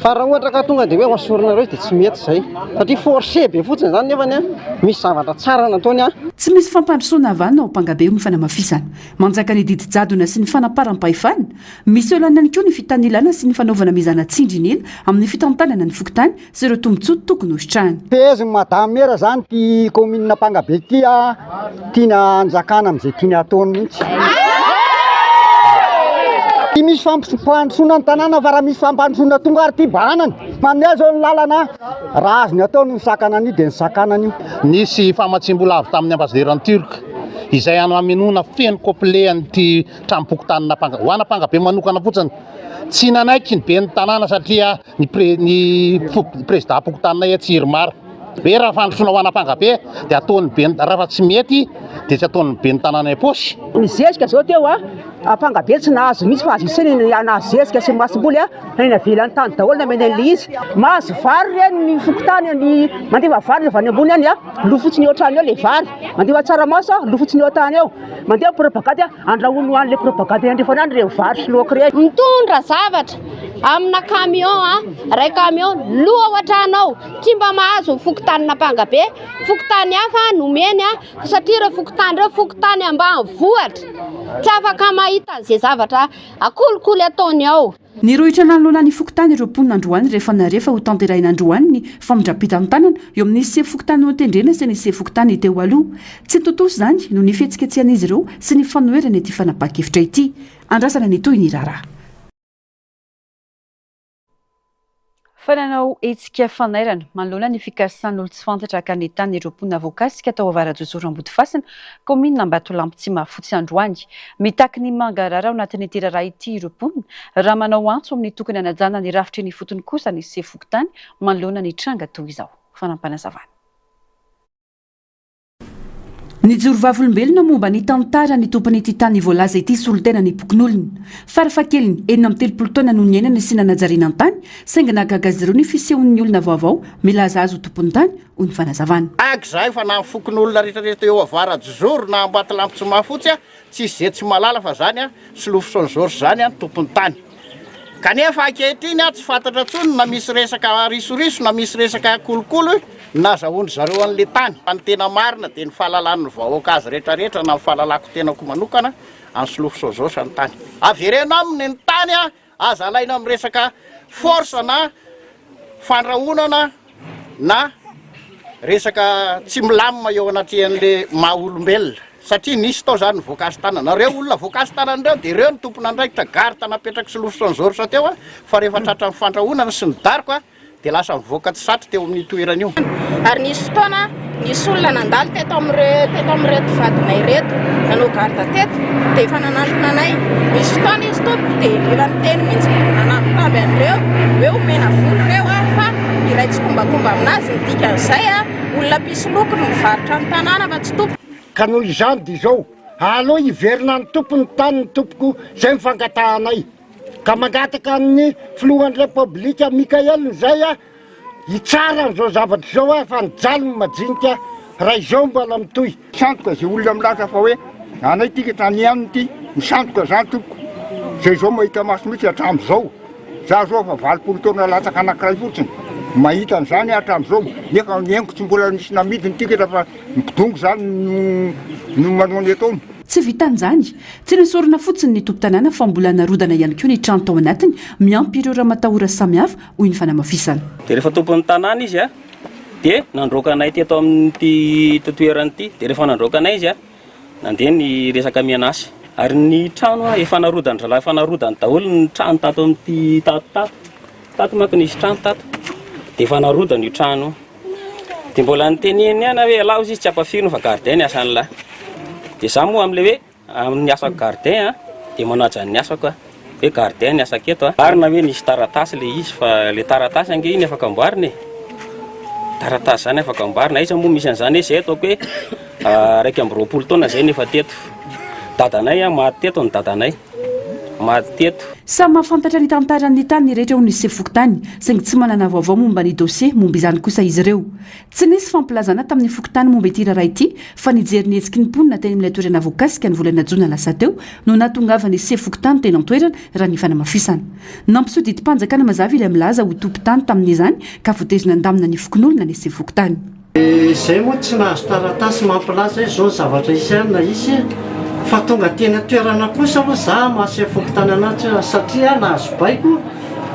Fa raha ohatra ka tonga dia hoe hoasorinareo izy dia tsy mety izay, satria forcé be fotsiny izany nefany an, misy zavatra tsara nataony an. Tsy misy fampandrosoana vanona ao Ampangabe hoy ny fanamafisana. Manjaka ny didy jadona sy ny fanamparam-pahefana. Misy olana ihany koa ny fitanilana sy ny fanaovana mizana tsindrin'ila amin'ny fitantanana ny fokontany sy ireo tombontsoa tokony hositrahany. Fehezin'i Madame Mera zany ity commune Ampangabe ity a, tiany hanjakana amin'izay tiany hataony mihitsy. Tsy misy fampandrosoana ny tanàna fa raha misy fampandrosoana tonga ary ty bahanany. Manome zao ny lalana, raha azony atao ny misakana an'io dia nisakanana io. Nisy famatsiam-bola avy tamin'ny ambasaderan'i Turc izay hamenoana feno complet an'ity tranom-pokotanin'Ampanga, ho an'Ampangabe manokana fotsiny. Tsy nanaiky ny ben'ny tanàna satria ny pre, ny prezidam-pokotaninay tsy IRMAR. Hoe raha fandrosoana ho an'Ampangabe dia ataon'ny ben'ny, raha fa tsy mety dia tsy ataon'ny ben'ny tanàna am-paosy. Ny zezika zao teo a, Ampangabe tsy nahazo mihitsy fa azo isaina ny nahazo zezika sy masomboly a, fa ny navelan'ny tany daholo namena an'ilay izy. Mahazo vary ireny ny fokontany, ny mandefa vary avy any ambony any a, lo fotsiny eo an-trano eo ilay vary, mandefa tsaramaso a, lo fotsiny eo an-tany eo, mandeha propagande a, andrahoiny ho an'ilay propagande andrefana any ireny vary sy laoka ireny. Mitondra zavatra amina camion a, ray camion, lo ao an-trano ao, tsy mba mahazo ny fokontanin'Ampangabe, fokontany hafa nomeny a, satria ireo fokontany ireo fokontany ambanivohitra, tsy afaka mahita an'izay zavatra akolikoly ataony ao. Nirohitra nanoloana ny fokontany ireo mponina androany rehefa nahare fa hotanterahina androany ny famindram-pitantanana eo amin'ny sefo fokontany notendrena sy ny sefo fokontany teo aloha. Tsy tontosa izany noho ny fihetsiketsehan'izy ireo sy ny fanoherana ity fanapahan-kevitra ity. Andrasana ny tohin'ny raharaha. Fa nanao hetsika fanairana manoloana ny fikasan'olon-tsy fantatra haka ny tany ireo mponina voakasika tao Avarajozoro Ambodifasina, kaominina Ambatolampy Tsimahafotsy androany. Mitaky ny mangarahara ao anatin'ity raharaha ity ireo mponina, raha manao antso amin'ny tokony hanajana ny rafitra eny ifotony kosa ny sefo fokontany manoloana ny tranga toy izao. Fanampanazavan. Nijoro vavolombelona momba ny tantara ny tompon'ity tany voalaza ity solontena ny pokonolona. Farafahakeliny, 36 taona no niainana sy nanajariana ny tany, saingy nahagaga azy ireo ny fisehon'ny olona vaovao milaza azy ho tompon'ny tany, hoy ny fanazavana. Gaga izahay fa na ny fokonolona rehetrarehetra eo Avarajozoro na Ambatolampy Tsimahafotsy tsisy ze tsy mahalala fa zany Solofo Georges zany ny tompon'ny tany. Kanefa ankehitriny tsy fantatra intsony na misy resaka risoriso na misy resaka kolikoly no nazahoan-dry zareo an'ilay tany. Fa ny tena marina dia ny fahalalan'ny vahoaka azy rehetrarehetra na ny fahalalako tenako manokana an'i Solofo Sozosa ny tany. Avereno aminy ny tany, aza alaina amin'ny resaka force na fandrahonana na resaka tsy milamina eo anatrehan'le maha olombelona satria nisy tao zany ny voakasi-tanana, reo olona voakasi-tanana ireo de reo no tompon'andraikitra garde napetrak'i Solofoson Georges teo a, fa rehefa tratran'ny fandrahonana sy ny daroka de lasa mivoaka tsy satry teo amin'io toerana io. Ary nisy fotoana nisy olona nandalo teto amin'ireo teto amin'ireto vadinay ireto nanao garde teto dia efa nanantona anay. Nisy fotoana izy tompoko dia mbola niteny mihitsy mbola nanambitamby an'ireo hoe omena vola ireo a fa iray tsikombakomba aminazy ny dikan'izay a olona mpisoloky no mivarotra ny tanàna fa tsy tompoko. Ka noho izany dia izao, aleo hiverina any tompony ny taniny tompoko, izay ny fangatahanay. Ka mangataka amin'ny filohan'ny Repoblika Mickaël izay aho hitsara an'izao zavatra izao aho fa nijaly ny majinika raha izao mbola mitohy. Misandoka izay olona milaza fa hoe anay ity ka tany ihany ity, misandoka izany tompoko, izay izao mahita maso mihitsy hatramin'izao, za zao efa 80 taona latsaka anankiray fotsiny mahita an'izany aho hatramin'izao nefa ny henoko tsy mbola nisy namidy ny ticket fa ny mpidongy izany no no manao ny ataony. Tsy vitan'izany, tsy nesorina fotsiny ny tompon-tanàna fa mbola narodana ihany koa ny trano tao anatiny miampy ireo ramatahora samihafa, hoy ny fanamafisana. Dia rehefa tompon'ny tanàna izy dia nandroaka anay teto amin'ity toerana ity, dia rehefa nandroaka anay izy nandeha ny resaka menace. Ary ny trano efa narodan-dry zalahy efa narodany daholo ny trano tato amin'ity tato tato, tato manko nisy trano tato, dia efa narodany io trano io. Dia mbola niteneniny ihany aho hoe ialahy hozy izy tsy ampafirina fa gardien ny asan'lah. Dia za moa amin'ilay hoe amin'ny asako gardien a, dia manaja ny asako aho. Hoe gardien ny asako eto a. Marina hoe nisy taratasy ilay izy fa ilay taratasy ange iny afaka amboarina e. Taratasy izany afaka amboarina. Aiza moa misy an'izany hoe izay ataoko hoe 21 taona izay no efa teto. Dadanay a, maty teto ny dadanay. Maty teto. Samy mahafantatra ny tantaran'ny tany ny rehetra hoy ny sefo fokontany, saingy tsy manana vaovao momba ny dosie momba izany kosa izy ireo. Tsy nisy fampilazana tamin'ny fokontany momba ity raharaha ity fa nijery ny hetsiky ny mponina teny amin'ilay toerana voakasika ny volana jona lasa teo no nahatongavan'ny sefo fokontany teny an-toerana raha ny fanamafisana. Nampiseho didim-panjakana mazava ilay milaza ho tompon-tany tamin'izany ka voatery nandamina ny fokonolona ny sefo fokontany. Izay moa tsy nahazo taratasy mampilaza hoe izao ny zavatra hisy any na hisy fa tonga teny an-toerana kosa aloha za maha sefo fokontany anazy satria nahazo baiko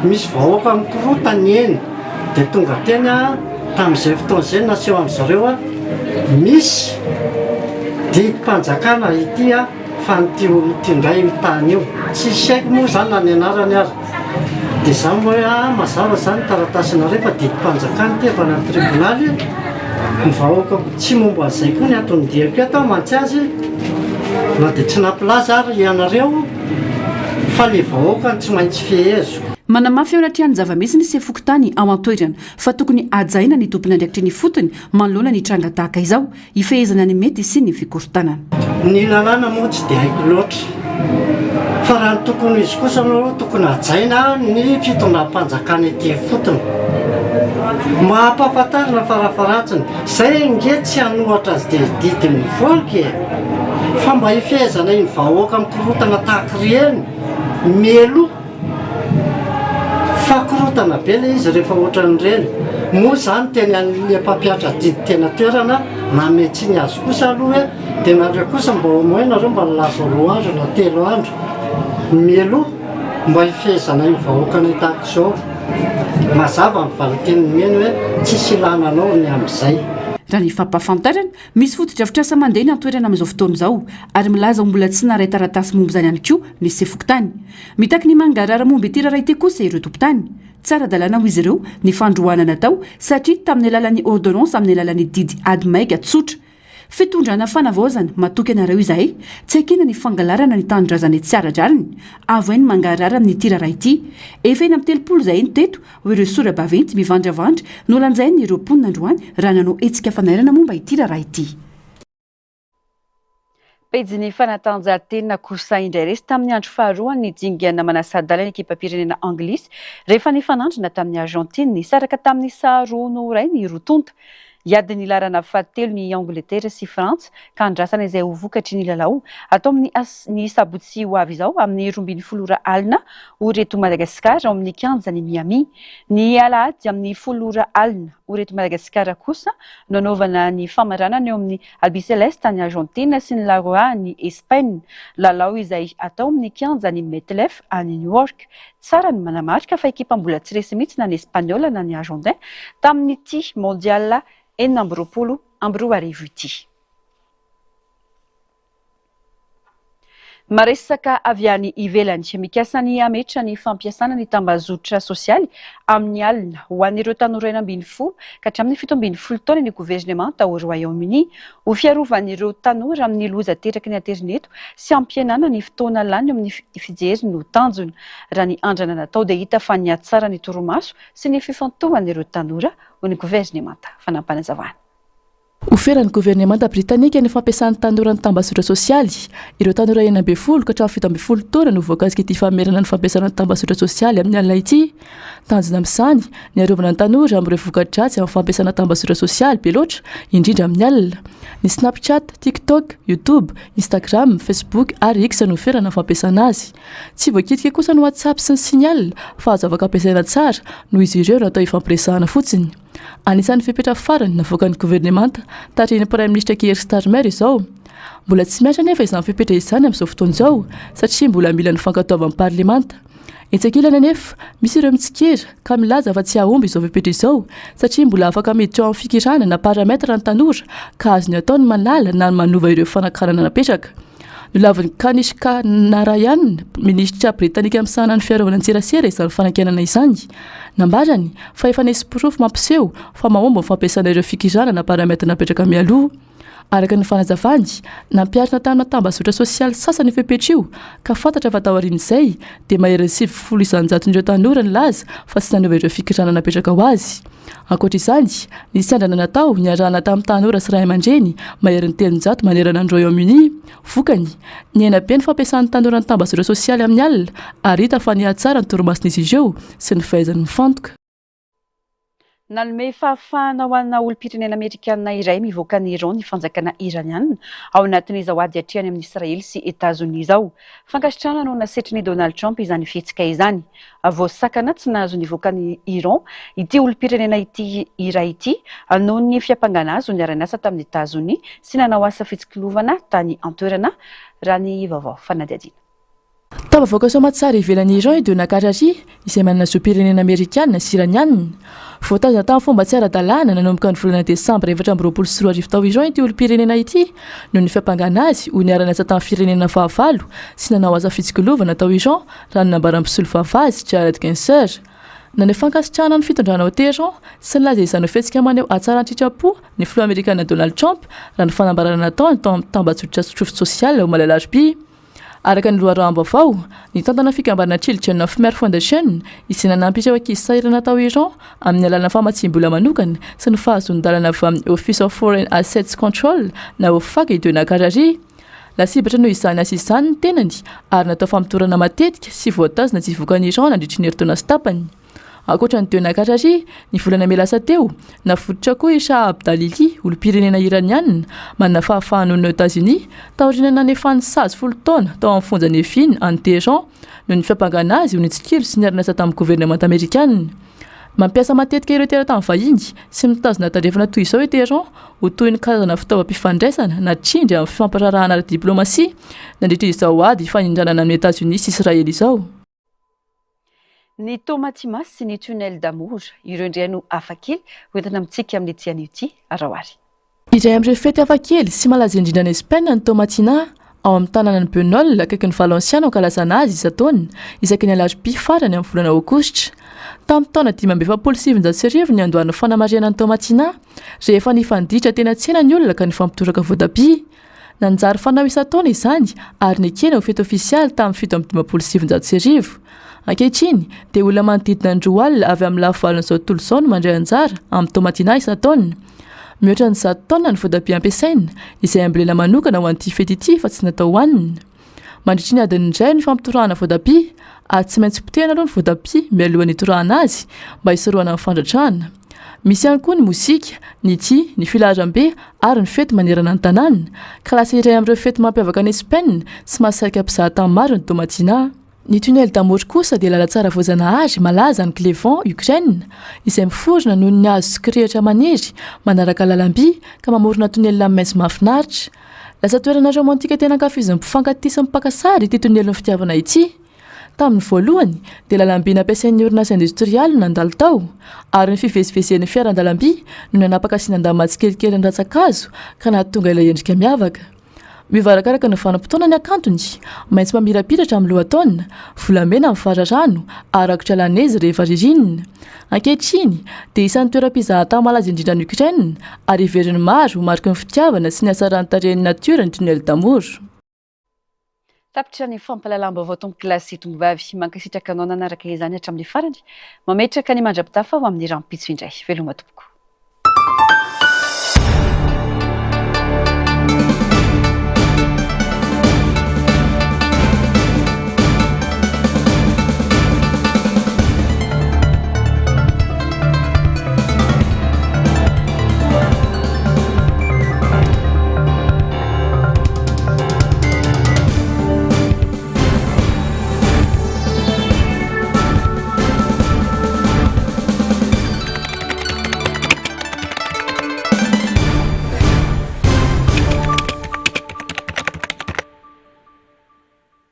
misy vahoaka mikorotana eny dia tonga teny aho tamin'izay fotoana izay naseho an-dry zareo hoe misy didim-panjakana ity fa an'ity olona ity indray io tany io. Tsisy haiko moa izany na ny anarany ary. Dia izaho moa hoe ah mazava izany ny taratasinareo fa didim-panjakana ity avy any amin'ny tribonaly. Ny vahoaka tsy momba an'izay koa ny anton'ny diako eto aho mantsy azy na dia tsy nampilaza ary ianareo fa le vahoaka no tsy maintsy feheziko. Manamafy eo anatrehan'ny zava-misy ny sefo fokontany ao an-toerana fa tokony hajaina ny tompon'andraikitry ny fotony manoloana ny tranga tahaka izao, hifehezana ny mety hisian'ny fikorontanana. Ny lalàna moa tsy dia haiko loatra fa raha ny tokony ho izy kosa aloha tokony hajaina ny fitondram-panjakana ety ifotony mba hampahafantarina farafaharatsiny, izay ange tsy hanohatra azy dia didy mivoaka e! fa mba hifehezana iny vahoaka mikorontana tahaka ireny mialoha. Fa korontana be le izy rehefa ohatran'ireny. Moa zany teny an'le mpampiatra didy tena toerana nanome tsiny azy kosa aloha hoe de nareo kosa mba au moins nareo mba nilaza roa andro na telo andro mialoha mba hifehezana io vahoakanay tahaka izao. Mazava ny valinteny nomeny hoe tsisy ilana anao ny amin'izay. Raha ny fampahafantarana, misy fotodrafitrasa mandeha eny an-toerana amin'izao fotoana izao ary milaza ho mbola tsy naharay taratasy momba izany ihany koa ny sefo fokontany. Mitaky ny mangarahara momba ity raharaha ity kosa ireo tompon-tany. Tsy ara-dalàna hoy izy ireo ny fandroahana natao satria tamin'ny alalan'ny ordonnance amin'ny alalan'ny didy ady maika tsotra. Fitondrana fanavaozana, matoky anareo izahay, tsy ekena ny fangalarana ny tanindrazanay tsy ara-drariny, avohay ny mangarahara amin'ity raharaha ity. Efa 36 izahay no teto, hoy ireo sora-baventy mivandravandra nolanjain'ireo mponina androany raha nanao hetsika fanairana momba ity raharaha ity. Pejin'ny fanatanjahantena kosa indray resy tamin'ny andro faharoan'ny dingana manasa-dalana ny ekipam-pirenena anglisy rehefa nifanandrina tamin'i Argentine. Nisaraka tamin'ny isa roa noho iray ny roa tonta. Hiady ny laharana fahatelo ny Angletera sy Frantsa ka andrasana izay ho vokatry ny lalao atao amin'ny ny sabotsy ho avy izao amin'ny 12 ora alina ora eto Madagasikara ao amin'ny kianjan'i Miami. Ny alahady amin'ny folo ora alina ora eto Madagasikara kosa no hanaovana ny famaranana eo amin'ny Albiceleste any Argentine sy ny La Roja any Espaina, lalao izay atao amin'ny kianjan'i MetLife any New York. Tsara ny manamarika fa ekipa mbola tsy resy mihitsy na ny Espaniola na ny Argentin tamin'ity Mondial 2026 ity. Maresaka avy any ivelany, mikasa ny hametra ny fampiasana ny tambazotra sosialy amin'ny alina ho an'ireo tanora 16 ka hatramin'ny 17 taona ny governemanta ao Royaume-Uni ho fiarovan'ireo tanora amin'ny loza ateraky ny aterineto sy hampihenana ny fotoana lany eo amin'ny fijery no tanjona. Raha ny andrana natao dia hita fa nihatsara ny torimaso sy ny fifantohan'ireo tanora, hoy ny governemanta. Fanampinazavana. Hoferan'ny governemanta britanika ny fampiasan'ny tanora ny tambajotra sosialy. Ireo tanora 16 ka hatramin'ny 17 taona no voakasik'ity famerana ny fampiasana ny tambajotra sosialy amin'ny alina ity. Tanjona amin'izany ny hiarovana ny tanora amin'ireo voka-dratsy amin'ny fampiasana tambajotra sosialy be loatra, indrindra amin'ny alina. Ny Snapchat, TikTok, YouTube, Instagram, Facebook ary X no hoferana ny fampiasana azy. Tsy voakitika kosa ny WhatsApp sy ny Signal fa azo afaka ampiasaina tsara noho izy ireo natao hifampiresahana fotsiny. Anisan'ny fepetra farany navoakan'ny governemanta tarihin'ny Praiminisitra Keir Starmer izao. Mbola tsy mihatra anefa izany fepetra izany amin'izao fotoana izao satria mbola mila ny fankatoavan'ny parlemanta. Etsy ankilany anefa, misy ireo mitsikera ka milaza fa tsy hahomby izao fepetra izao satria mbola afaka miditra ao amin'ny fikirana na paramètre ny tanora ka azony atao ny manala na ny manova ireo fanakanana napetraka. Nolavin'i Kanishka Narayan, minisitra britanika misahana ny fiarovana an-tserasera izany fanakianana izany. Nambarany fa efa nisy porofo mampiseho fa mahomby ny fampiasana ireo fikirana na paramètre napetraka mialoha. Araka ny fanazavany, nampiharina tamina tambazotra sosialy sasany io fepetra io ka fantatra fa taorian'izay dia maherin'ny 90 isan-jaton'ireo tanora nilaza fa tsy nanova ireo fikirana napetraka ho azy. Ankoatra izany, nisy andrana natao niarahana tamin'ny tanora sy ray aman-dreny maherin'ny 300 manerana an'i Royaume-Uni. Vokany, nihena be ny fampiasan'ny tanora ny tambazotra sosialy amin'ny alina ary hita fa nihatsara ny torimason'izy ireo sy ny fahaizany mifantoka. Nanome fahafahana ho ana olom-pirenena amerikana iray mivoaka an'i Iran ny fanjakana iraniana ao anatin'izao ady atrehany amin'i Israely sy Etazonia izao. Fankasitrahana no nasetrin'i Donald Trump izany fihetsika izany. Voasakana tsy nahazo nivoaka an'i Iran ity olom-pirenena ity iray ity noho ny fiampangana azy ho niara-niasa tamin'i Etazonia sy nanao asa fitsikilovana tany an-toerana, raha ny vaovao fanadihadiana. Tafavoaka soamatsara ivelan'i Iran i Dona Karari, izay manana zom-pirenena amerikana sy iraniana. Voatazona tamin'ny fomba tsy ara-dalàna nanomboka ny volana desambra 2024 tao Iran ity olom-pirenena ity noho ny fiampangana azy ho niara-niasa tamin'ny firenena fahavalo sy nanao asa fitsikilovana tao Iran, raha ny nambaran'ny mpisolovava azy, Jared Genser. Naneho fankasitrahana ny fitondrana ao Téhéran sy nilaza izany ho fihetsika maneho hatsaran-tsitrapo ny filoha amerikana Donald Trump raha ny fanambarana nataony tao amin'ny tambajotra Truth Social omaly alarobia. Araka ny loharanom-baovao, nitantana fikambanana Children of Mehr Foundation izay nanampy ireo ankizy sahirana tao Iran amin'ny alalan'ny famatsiam-bola manokana sy ny fahazoan-dalana avy amin'ny Office of Foreign Assets Control na OFAC i Dona Karari. Lasibatra noho izany asa izany ny tenany ary natao famotorana matetika sy voatazona tsy hivoaka an'i Iran nandritry ny herintaona sy tapany. Ankoatra an'i Dena Karari, ny volana mey lasa teo, navototra koa i Shahab Dalili, olom-pirenena Iraniana, manana fahafahana honina ao Etazonia, taorian'ny nanefany sazy folo taona tao amin'ny fonjan'i Evin any Téhéran noho ny fiampangana azy ho nitsikilo sy niara-niasa tamin'ny governemanta amerikana. Mampiasa matetika ireo teratany vahiny sy mitazona tandrefana toy izao i Téhéran ho toy ny karazana fitaovam-pifandraisana na tsindry amin'ny fifampiraharahana ara-diplaomasia nandritra izao ady ifanindranana amin'i Etazonia sy Israely izao. Ny Tomatimas sy ny Tunnel d'Amour, ireo indray no hafakely hoentina amintsika amin'ity anio ity. Araho ary. Iray amin'ireo fety hafakely sy malaza indrindra any Espaina ny Tomatina, ao amin'ny tanànan'i Bunol, akaikin'i Valencia no ankalazana azy isan-taona, isaky ny alarobia farany amin'ny volana aogositra. Tamin'ny taona 1945 niandohan'ny fanamarihana ny Tomatina, rehefa nifanditra teny an-tsena ny olona ka nifampitoraka voatabia. Nanjary fanao isan-taona izany ary nekena ho fety ofisialy tamin'ny 1957. Ankehitriny, dia olona manodidina ny 20 avy amin'ny lafy valon'izao tontolo izao no mandray anjara amin'ny Tomatina isan-taona. Mihoatra ny zato taonina ny voatabia ampiasaina, izay ambolena manokana ho an'ity fety ity fa tsy natao hohanina. Mandritry ny adiny iray ny fampitorahana voatabia ary tsy maintsy potehina aloha ny voatabia mialohan'ny hitorahana azy mba hisorohana ny fandratrana. Misy ihany koa ny mozika, ny dihy, ny filaharam-be ary ny fety manerana ny tanàna, ka lasa iray amin'ireo fety mampiavaka an'i Espaina sy mahasarika mpizahatany maro ny Tomatina. Ny Tunnel d'Amour kosa dia lalantsara voajanahary malaza any Klevan, Ukraine, izay miforona noho ny hazo sy kirihitra maniry manaraka lalam-by ka mamorona tonelina maitso mahafinaritra. Lasa toerana romantika tena ankafizin'ny mpifankatia sy ny mpaka sary ity tonelin'ny fitiavana ity. Tamin'ny voalohany, dia lalam-by nampiasain'ny orinasa indostrialy no nandalo tao, ary ny fivezivezen'ny fiaran-dalamby no nanapaka sy nandamina tsikelikely ny rantsan-kazo ka nahatonga ilay endrika miavaka. Miova arakaraka ny vanim-potoana ny hakantony, maitso mamirapiratra amin'ny lohataona, volamena amin'ny fararano, ary rakotra lanezy rehefa ririnina. Ankehitriny, dia isan'ny toeram-pizahantany malaza indrindra any Ukraine, ary heverin'ny maro ho mariky ny fitiavana sy ny hatsaran'ny tarehin'ny natiora ny Tunnel d'Amour. Tapitra ny fampahalalam-baovao tompokolahy sy tompovavy. Mankasitraka anao nanaraka izany hatramin'ny farany. Mametraka ny mandra-pitafa ho amin'ny rahampitso indray. Veloma tompoko.